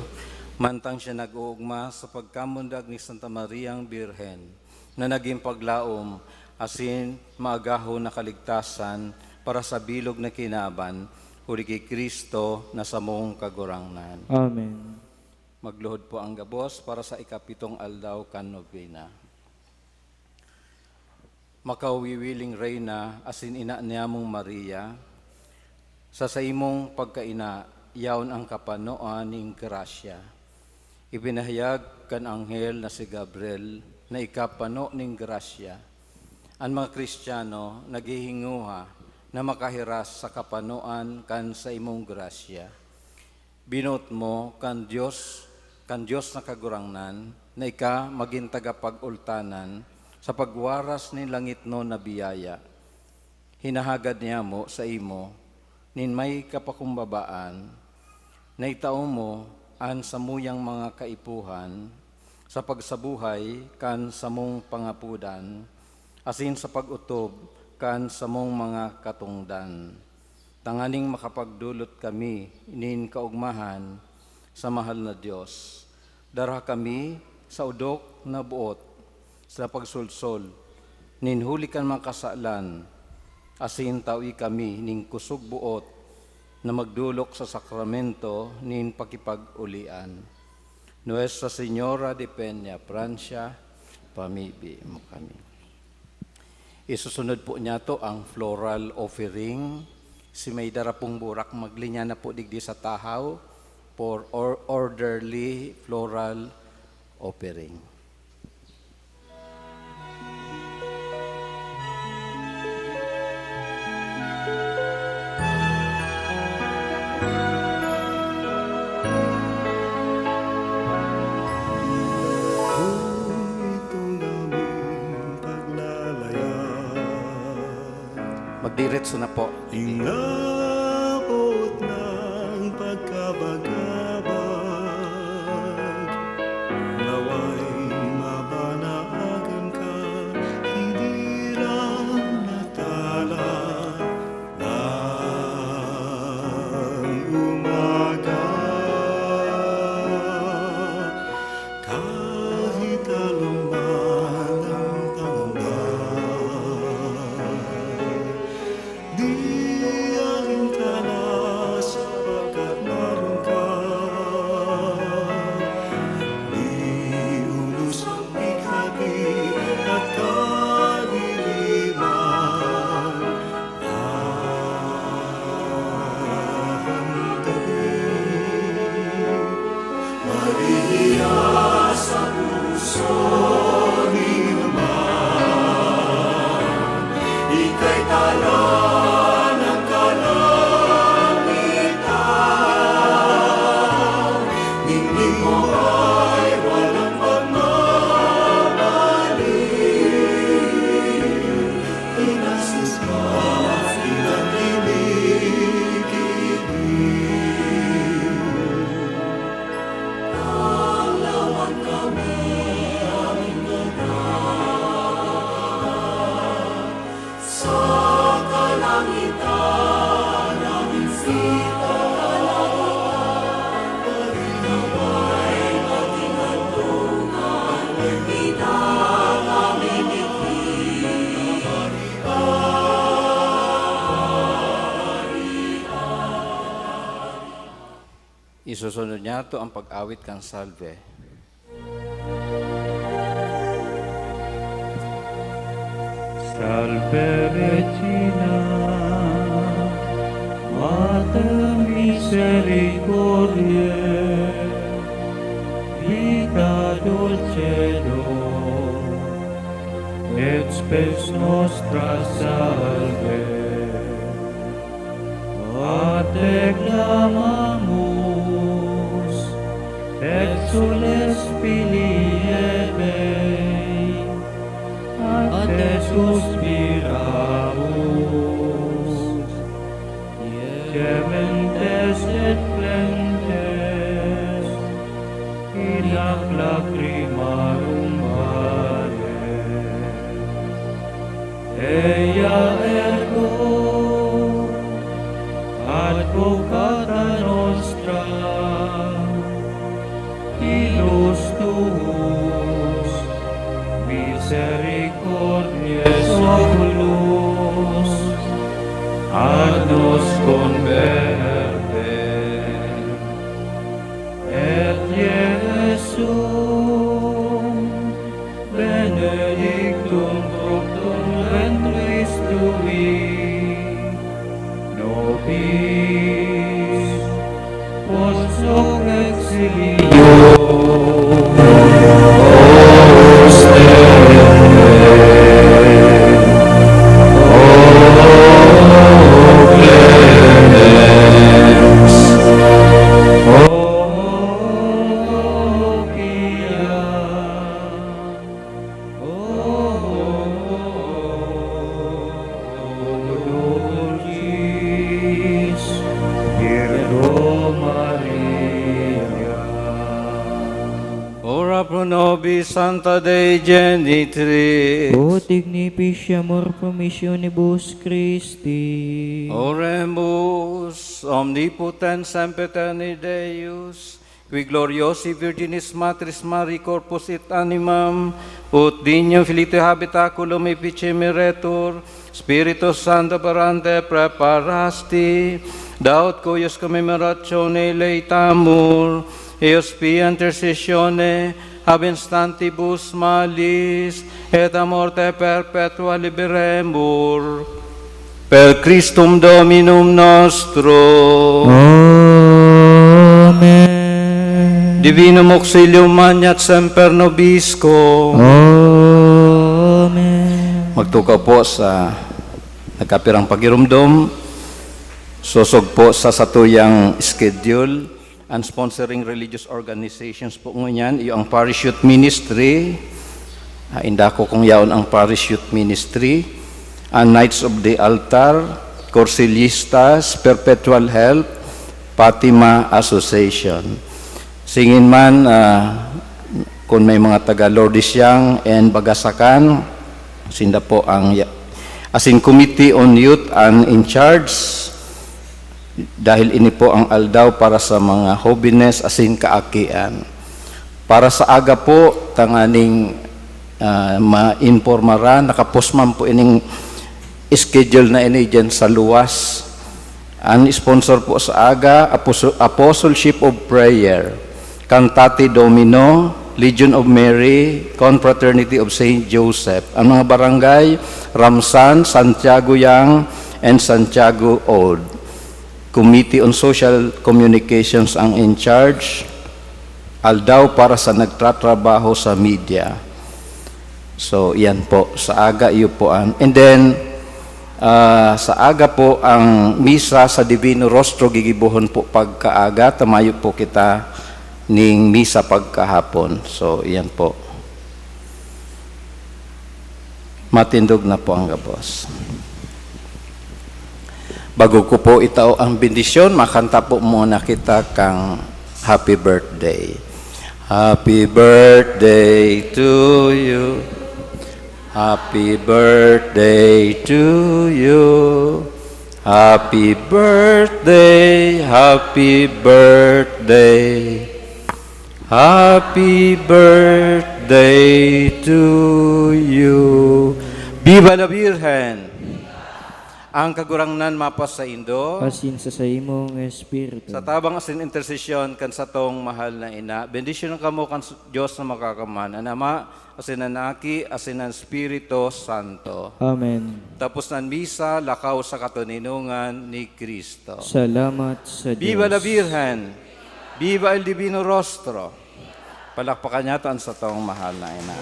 mantang siya nag-oogma sa pagkamundag ni Santa Mariang Birhen na nagin paglaom asin maagahon na kaligtasan para sa bilog na kinaban, huli ki Cristo na samong Kagurangnan. Amen. Magluhod po ang gabos para sa ikapitong aldaw kan nobena. Makawiwiling Reyna asin Ina niyamong Maria, sa saimong pagkaina, yaon ang kapanoan nin grasya. Ipinahayag kan anghel na si Gabriel na ika pano nin grasya. An mga Kristiyano naghihinguha na makahiras sa kapanoan kan saimong grasya. Binoot mo kan Dios, kan Dios na Kagurangnan, na ika magin tagapag-ultanan sa pagwaras nin langitnon na biyaya. Hinahagad niyamo saimo nin may kapakumbabaan na itao mo an samuyang mga kaipuhan sa pagsabuhay kan samong pangapodan asin sa pag-otob kan samong mga katongdan, tanganing makapagdolot kami nin kaogmahan sa mahal na Dios. Dara kami sa odok na boot sa pagsolsol nin huli kan mga kasalan, asin tawi kami nin kusog boot na magdolok sa sakramento nin pakipag-olian. Nuestra Señora de Peña Francia, pamibi mo kami. Isusunod po niyato ang floral offering. Si may dara pong burak, maglinya na po digdi sa tahaw for or-, orderly floral offering. Itong daming paglalayan. Magdiretso na po. Inabot ng pagkabagabag, nawa'y mabanahagan ka, hindi lang natala ng umaga. Kahit alon man ang pangamba, di alintana sapagkat naroon ka. Isusunod niyato ang pag-awit kan Salve. Salve Regina, Mater Misericordiae, Vita Dulcedo, et Spes Nostra Salve. A te clamamus, exsules filii Hevae, a te suspiramus, gementes et flentes in hac lacrimarum vale. Ea ergo advocata nostra, ilus tuus, misericordiae oculos, ad nos converte. Et Iesum benedictum fructum ventris tui, nobis post hoc exilio osterem. O clemens, o pia, o dulcis Virgo Maria. Ora pro nobis, Sancta Dei Genitrix. Ut dignifici amor promissionibus Christi. Oremus. Omnipotens, sempiterni Deus, qui gloriosi Virginis Matris Mariae corpus et animam, ut dignum filii tui habitaculum efficemeretur, Spiritus Sancto parante praeparasti, da ut cuius commemorationem laetamur, eius pia intercessione ab instantibus malis et a morte perpetua liberemur. Per Christum Dominum nostrum. Amen. Divinum auxilium maneat semper nobiscum. Amen. Magtukaw po sa nagkapirang pagiromdom. Sosog po sa satuyang schedule. An sponsoring religious organizations po ngunyan, iyo ang Parish Youth Ministry, ah, inda ko kung yaon ang Parish Youth Ministry, an Knights of the Altar, Corsilistas, Perpetual Help, Fatima Association. Singin man, ah, kung may mga taga Lourdes Young and Bagasacan, sinda po ang ya-, asin Committee on Youth an in charge, dahil ini po ang aldaw para sa mga hobenes asin kaakian. Para sa aga po, tanganing, ah, maimpormaran, nakapos man po ining schedule na ini diyan sa luwas. An sponsor po sa aga, Aposo-, Apostleship of Prayer, Cantate Domino, Legion of Mary, Confraternity of Saint Joseph. Ang mga barangay, Ramsan, Santiago Young, and Santiago Old. Committee on Social Communications ang in charge. Aldaw para sa nagtatrabaho sa media. So, iyan po. Sa aga, iyo po an-, and then, ah, sa aga po, ang misa sa Divino Rostro, gigibohon po pagkaaga. Tamayo po kita ning misa pagkahapon. So, iyan po. Matindog na po ang gabos. Bago ko po itao ang bendisyon, makanta po muna kita kang Happy Birthday. Happy birthday to you. Happy birthday to you. Happy birthday, happy birthday, happy birthday to you. Viva la Virgen! Ang Kagurangnan mapasaindo. Asin sa saimong espiritu. Sa tabang asin intersesyon kan satong mahal na ina, bendisyonan kamo kan s-, Dios na Makakamhan, an Ama, asin an Aki, asin an Espiritu Santo. Amen. Tapos na an misa, lakaw sa katoninongan ni Cristo. Salamat sa Viva la Dios. Virgen! Viva el Divino Rostro! Palakpakan niyato an satong mahal na ina.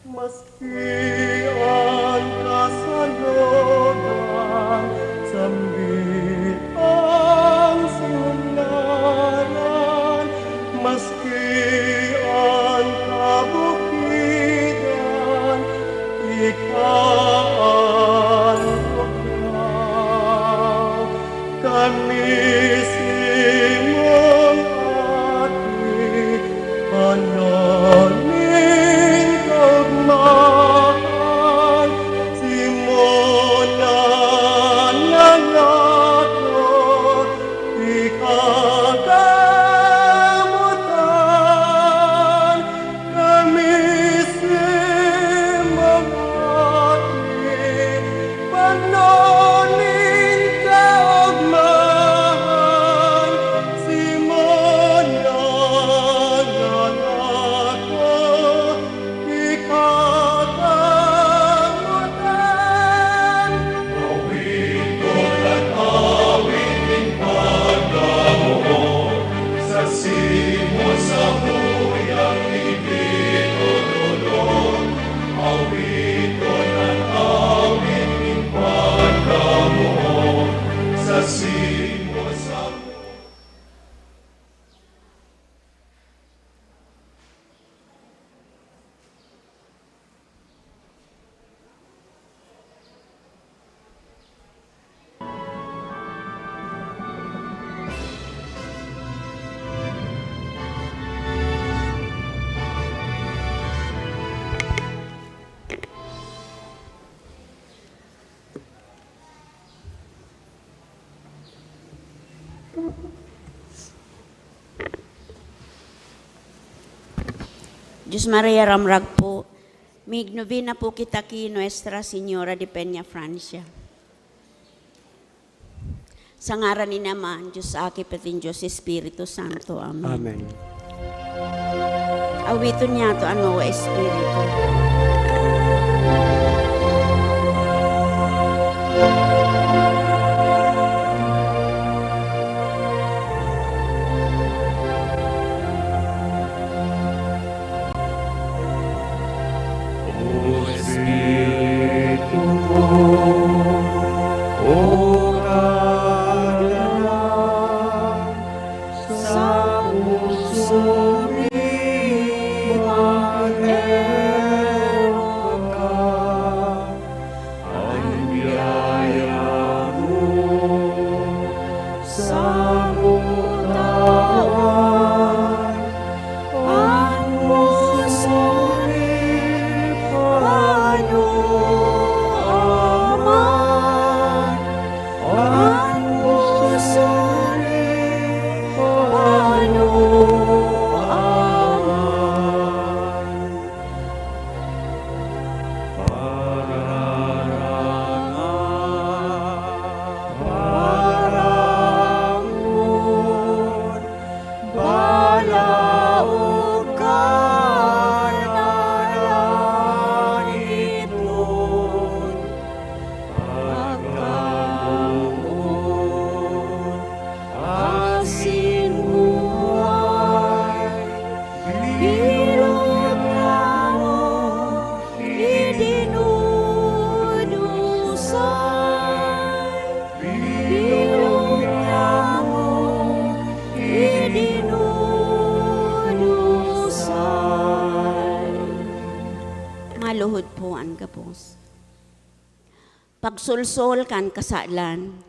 Maski an kasalogan, sambit ang ngaran, maski an kabukidan, ika an tugnaw. Kami si mong aki, ano nin kaugmahan, si mo na nangako, ikakamutan. Kami si mong aki, panon nin kaogmahan, si mo nangangako, ikakamutan. Awit ko kan awit nin pagkamoot, sa simo samuyang ititutodong. Awit ko kan awit nin pagkamoot, sa simo samuyang Dios Maria Ramrag po, mig-novena po kita ki Nuestra Señora de Peña Francia. Sa ngaran ni Ama, Dios Aki, pati Dios Espiritu Santo. Amen. Amen. Awiton niyato an Nuevo Espiritu. O Espiritu ko, o Kagurangnan, sa puso mi mag-erok ka. Asin buhay, bilog na mo idinudusay, bilog na mo idinudusay. Maluhod po an gabos. Pagsolsol kan kasalan.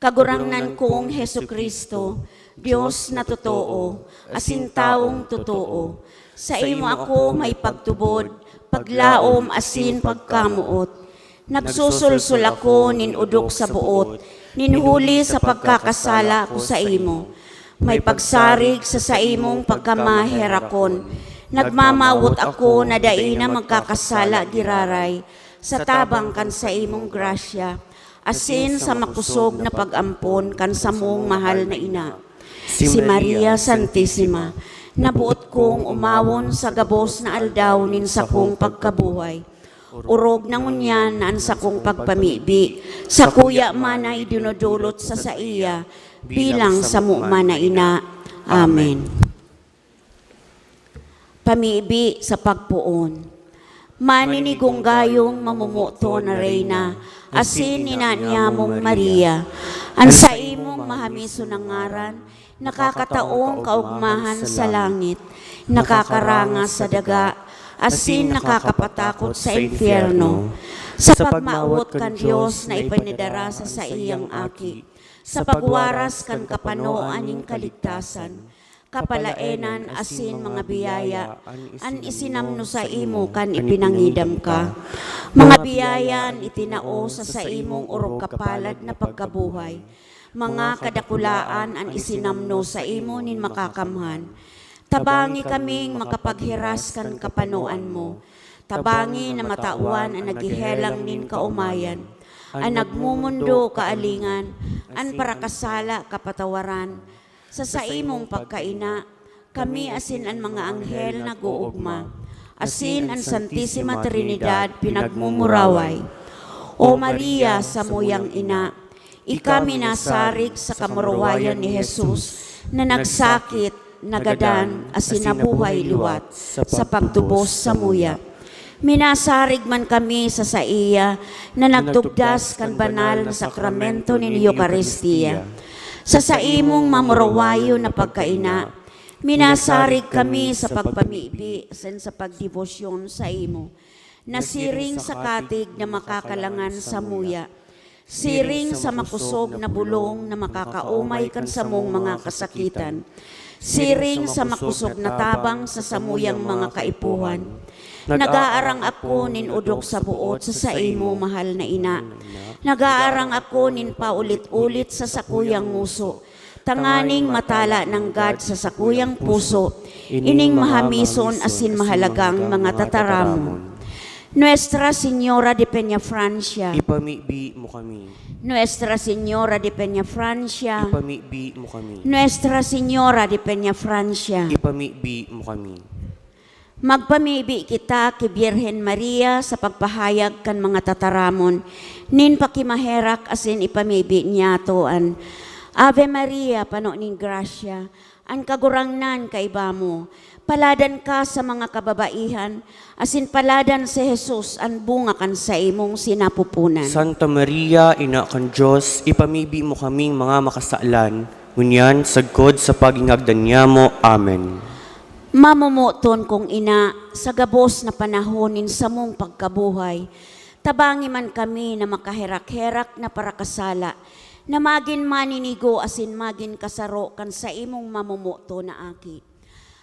Kagurangnan kong Jesu-Cristo, Dios na totoo, asin tawong totoo, saimo ako may pagtubod, paglaom asin pagkamoot. Nagsusulsol ako nin odok sa boot, nin huli sa pagkakasala ko saimo. May pagsarig sa saimong pagkamaherakon. Nagmamawot ako na dai na magkakasala giraray, sa tabang kan saimong grasya, asin sa makosog na pag-ampon kan samong mahal na ina, si Maria Santisima, na boot kong omawon sa gabos na aldaw nin sakong pagkabuhay. Orog na ngunyan na an sakong pagpamibi sakuya man na idinodolot sa saiya bilang samo man na ina. Amen. Pamibi sa pagpoon. Maninigong gayong mamomoton na Reyna, asin ina niyamong Maria, an saimong mahamison na ngaran, nakakataong kaogmahan sa langit, nakakaranga sa daga, asin nakakapatakot sa impyerno. Sa pagmawot kan Dios na ipinadara sa saiyang Aki, sa pagwaras kan kapanoan nin kaligtasan, kapalaenan asin mga biyaya an isinamno saimo kan ipinangidam ka. Mga biyaya an itinao sa saimong orog kapalad na pagkabuhay. Mga kadakulaan an isinamno saimo nin Makakamhan. Tabangi kaming makapaghiras kan kapanoan mo. Tabangi na matawan an naghehelang nin kaomayan, an nagmomondo kaalingan, an parakasala kapatawaran. Sa saimong pagkaina, kami asin an mga anghel nag-oogma, asin an Santisima Trinidad pinagmumuraway. O Maria, samuyang ina, ika minasarig sa kamurawayan ni Jesus na nagsakit, nagadan, asin nabuhay liwat sa pagtubos samuya. Minasarig man kami sa saiya na nagtugdas kan banal na sakramento nin Eukaristia. Sa saimong mamurawayon na pagkaina, minasarig kami sa pagpamibi asin sa pagdebosyon saimo, na siring sa katig na makakalangan samuya, siring sa makosog na bulong na makakaomay kan samong mga kasakitan, siring sa makosog na tabang sa samuyang mga kaipuhan. Nag-aarang ako nin odok sa boot sa saimo, mahal na ina. Nag-aarang ako nin paulit-ulit sa sakuyang ngoso, tanganing matala nanggad sa sakuyang puso ining mahamison asin mahalagang mga tataramon. Nuestra Señora de Peñafrancia. Ipamibi mo kami. Nuestra Señora de Peñafrancia. Ipamibi mo kami. Nuestra Señora de Peñafrancia. Ipamibi mo kami. Magpamibi kita ki Birhen Maria sa pagpahayag kan mga tataramon nin pakimaherak asin ipamibi niyato an Ave Maria, pano nin grasya, an Kagurangnan kaiba mo. Paladan ka sa mga kababaihan, asin paladan si Jesus, an bunga kan saimong sinapupunan. Santa Maria, Ina kan Dios, ipamibi mo kaming mga makasalan, ngunyan sagkod sa pagingagdan niyamo. Amen. Mamomoton kong ina, sa gabos na panahon nin samong pagkabuhay, tabangi man kami na makaherak-herak na parakasala, na magin maninigo asin magin kasaro kan saimong mamomoton na Aki.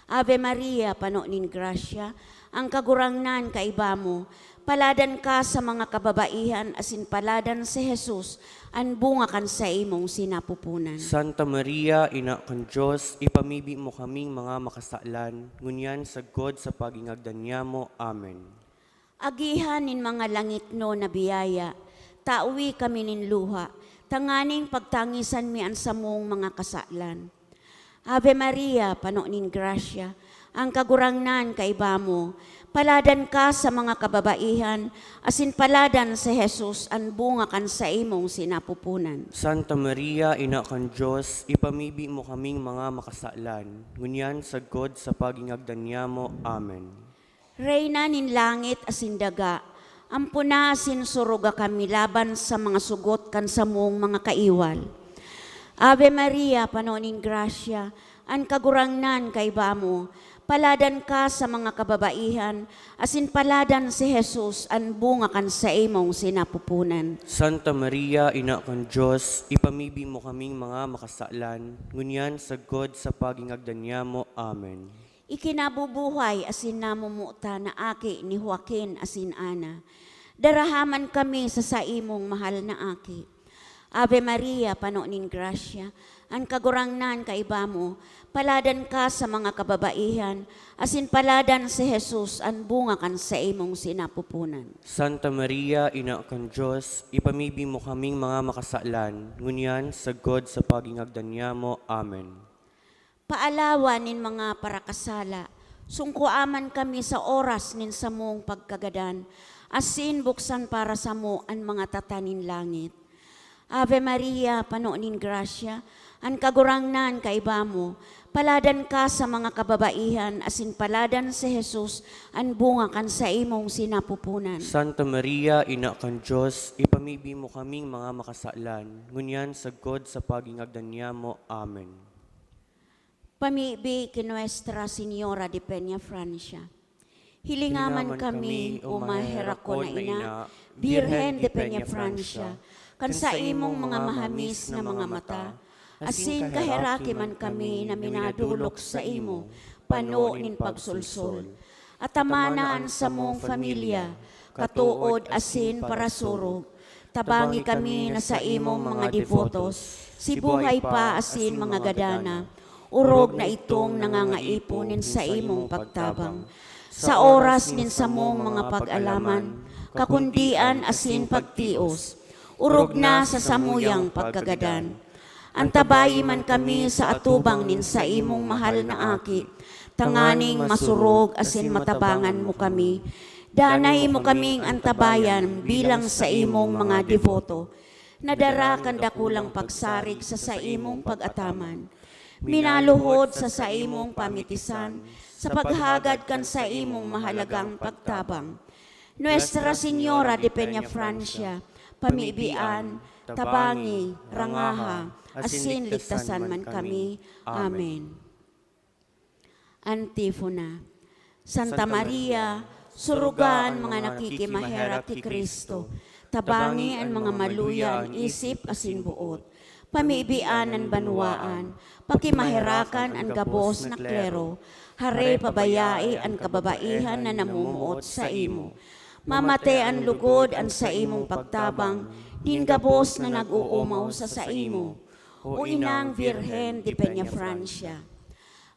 Ave Maria, pano nin grasya, ang Kagurangnan kaiba mo. Paladan ka sa mga kababaihan, asin paladan si Jesus, an bunga kan saimong sinapupunan. Santa Maria, Ina kan Dios, ipamibi mo kaming mga makasalan, ngunyan sagkod sa pagingagdan niyamo. Amen. Agihan nin mga langitnon na biyaya, tawi kami nin luha, tanganing pagtangisan mi an samong mga kasalan. Ave Maria, pano nin grasya, An Kagurangnan kaiba mo, paladan ka sa mga kababaihan, asin paladan si Jesus an bunga kan saimong sinapupunan. Santa Maria, Ina kan Dios, ipamibi mo kaming mga makasalan, ngunyan sagkod sa pagingagdan nyamo. Amen. Reyna nin langit asin daga, ampona asin suruga kami laban sa mga sugot kan samong mga kaiwal. Ave Maria, pano nin grasya, an Kagurangnan kaiba mo, paladan ka sa mga kababaihan, asin paladan si Jesus an bunga kan saimong sinapupunan. Santa Maria, Ina kan Dios, ipamibi mo kaming mga makasalan, ngunyan sagkod sa pagingagdan nyamo. Amen. Ikinabubuhay asin namumuta na aki ni Joaquin asin Ana, daraha man kami sa saimong mahal na aki. Ave Maria, pano nin grasya, an Kagurangnan kaiba mo, paladan ka sa mga kababaihan, asin paladan si Jesus an bunga kan saimong sinapupunan. Santa Maria, Ina kan Dios, ipamibi mo kaming mga makasalan, ngunyan sagkod sa pagingagdan nyamo. Amen. Paalawan nin mga parakasala, sungkoa man kami sa oras nin samong pagkagadan, asin buksan para samo an mga tata nin langit. Ave Maria, pano nin grasya, an Kagurangnan kaiba mo, paladan ka sa mga kababaihan, asin paladan si Jesus, an bunga kan saimong sinapupunan. Santa Maria, Ina kan Dios, ipamibi mo kaming mga makasalan, ngunyan sagkod sa pagingagdan nyamo. Amen. Pamibi ki Nuestra Señora de Peñafrancia. Hilinga man kami, o maherakon na ina, Birhen de Peñafrancia, kan saimong mga mahamis na mga mata, asin kaheraki man kami na minadolok saimo, pano nin pagsolsol. Atamana an samong familia, katood asin parasurog. Tabangi kami na saimong mga devotos, si buhay pa asin mga gadana, orog na itong nangangaipo nin saimong pagtabang. Sa oras nin samong mga pag-alaman, kakundian asin pagtios, orog na sa samuyang pagkagadan. Antabayi man kami sa atubang nin saimong mahal na Aki, tanganing masurog asin matabangan mo kami. Danay mo kaming antabayan bilang saimong mga deboto, na dara kan dakulang pagsarig sa saimong pag-ataman. Minaluhod sa saimong pamitisan, sa paghagad kan saimong mahalagang pagtabang. Nuestra Señora de Peñafrancia, pamibian, tabangi, rangaha, asin ligtasan man kami. Amen. Antifona. Santa Maria, suruga an mga nakikimaherak ki Cristo, tabangi an mga maluya an isip asin boot, pamibian an banwaan, pakimaherakan an gabos na klero, hare pabayai an kababaihan na namumuot saimo. Mamate an lugod an saimong pagtabang nin gabos na nag-oomaw sa saimo, o Inang Birhen de Peñafrancia.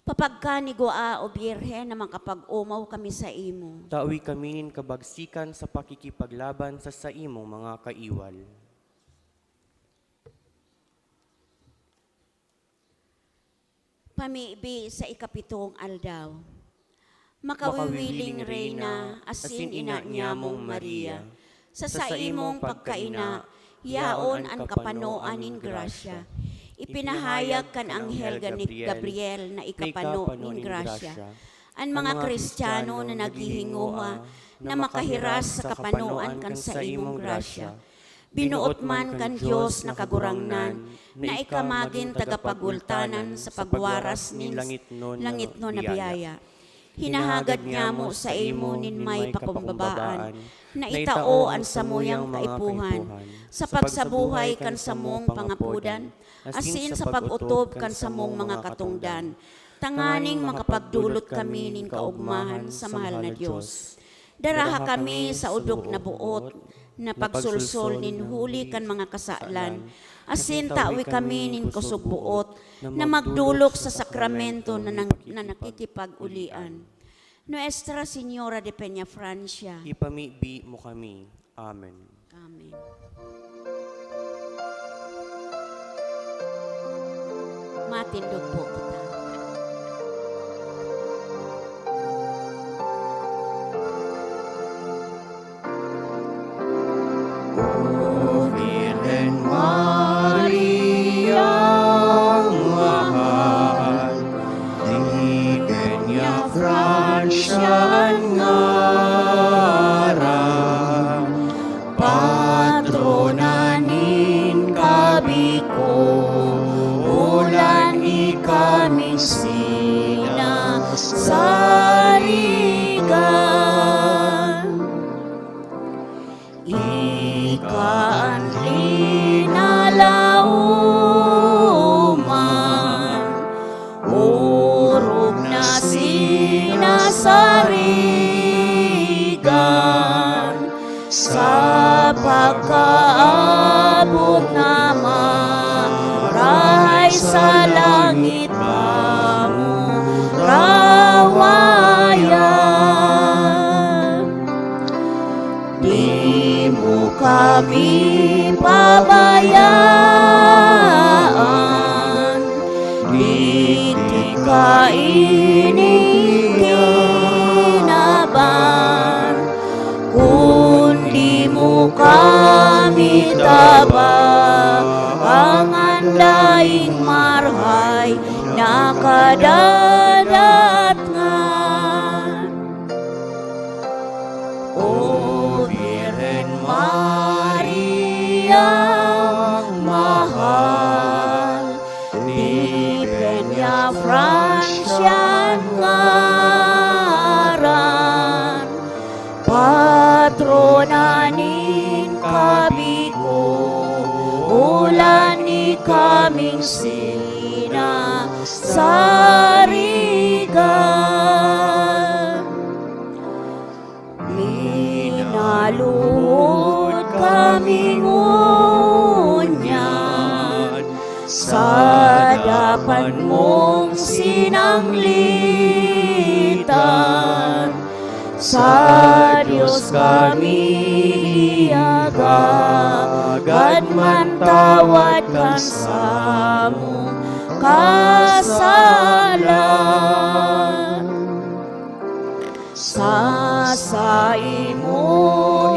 Papagkanigwaa, o Birhen, na makapag-omaw kami saimo. Tawi kami nin kabagsikan sa pakikipaglaban sa saimong mga kaiwal. Pamibi sa ikapitong aldaw. Makawiwiling Reyna, asin ina niyamong Maria, sa saimong pagkaina, yaon an kapanoan nin grasya. Ipinahayag kan anghel Gabri-, Gabriel na ikapano nin grasya an mga Kristiyano na naghihingowa na makahiras sa kapanoan kan saimong grasya. Binuot man kan Dios na Kagurangnan na ika magin tagapagultanan sa pagwaras nin langitnon na biyaya. Hinahagad niyamo saimo nin may pakumbabaan na itao an samuyang kaipuhan sa pagsabuhay kan samong pangapodan asin sa pag-otob kan samong mga katongdan, tanganing makapagdolot kami nin kaogmahan sa mahal na Dios. Daraha kami sa odok na boot na pagsolsol nin huli kan mga kasalan, asin tawi kami nin kosog boot na magdolok sa sakramento na nang-, na nakikipag-ulian. Nuestra Señora de Peñafrancia. Ipamibi mo kami. Amen. Amen. Matindog po kita. sinasarigan. Ika an linalaoman, orog na sinasarigan, sa pagkaabot na marahay sa langit kamo rawayan. Di mo kami pabayaan, digdi kaini kinaban, kundi mo kami tabangan, daing marahay na kadadatngan. O Birhen Mariang mahal, Di Peñafrancia an ngaran, patrona nin kabikolan, ikaming sinasarigan. Minaluhod kami ngunyan sa dapan mong sinanglitan. Sa Dios kami iagagad, mantawad kan samong kasalan. Sa saimo,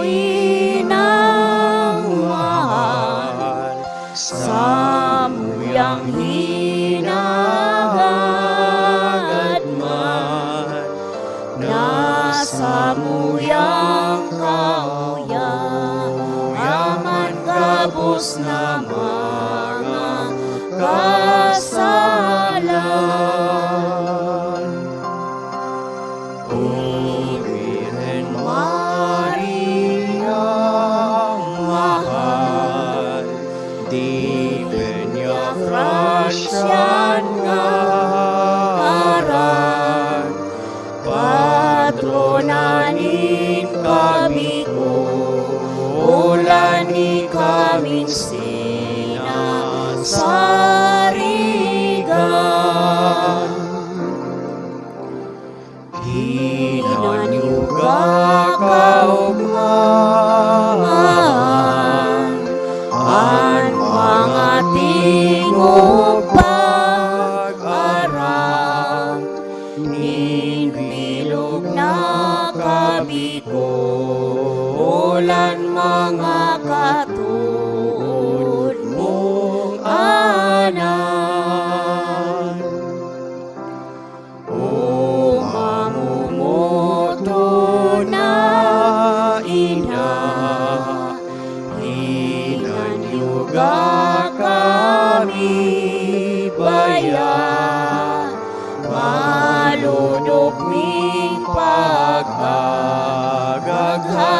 inang mahal, samuyang hinagad man, na samuyang kauyaman gabos na mga kasalan. O Birhen Mariang mahal, Di Peñafrancia an ngaran, patrona nin kabikolan, ikaming sinasarigan. Hinanyuga kaogmahan an mga tingog pag-arang nin bilog na kabikolan, mga katood mong anak. O mamomoto na ina, hinanyuga kami baya, malodok ming pag-agagha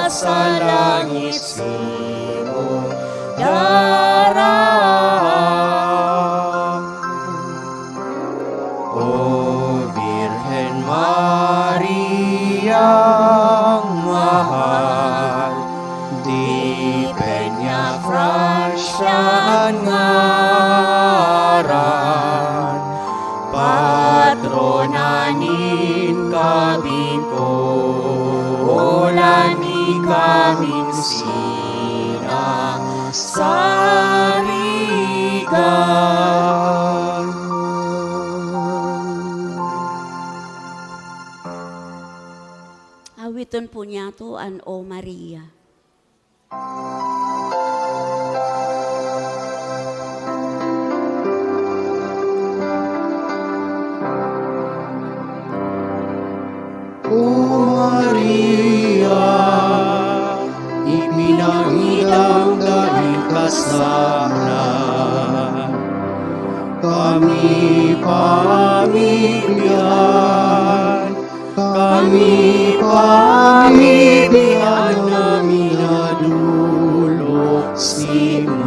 sa langit simong dara. O Birhen Mariang mahal, Di Peñafrancia an ngaran, patrona nin kabikolan, ikaming sinasarigan. Awiton po niyato an O Maria. O Maria, ipinangita ang daing kasalanan, kami pa Pamibian na minadolok simo.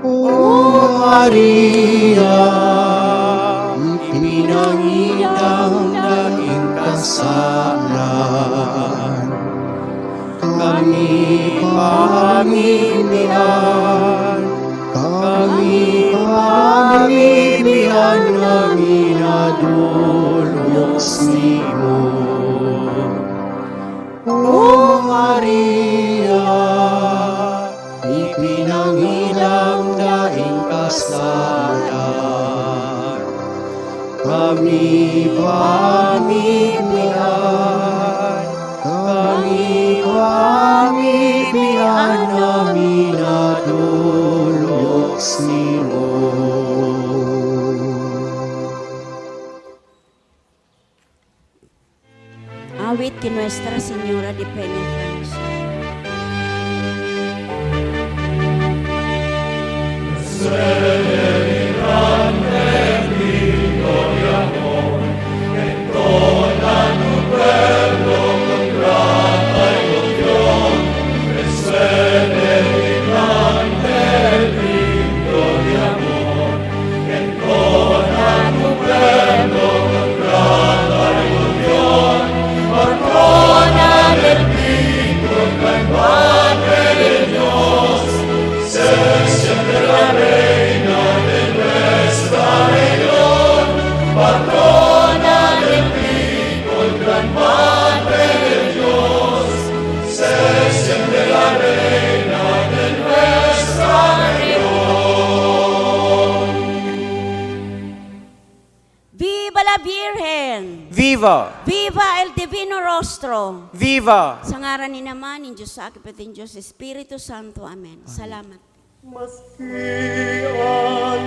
O Maria, ipinangidang daing kasalan. Kami pamibian, kami pamibian na minadolok simo. O Maria, ipinangidang daing kasalan. Kami pamibian, kami pamibian na minadolok simo. Awit ki Nuestra Señora de Peñafrancia. Viva la Virgen! Viva! Viva el Divino Rostro! Viva! Sa ngaran ni Ama, nin Dios Aki, pati nin Dios Espiritu Santo. Amen. Salamat. Maski ang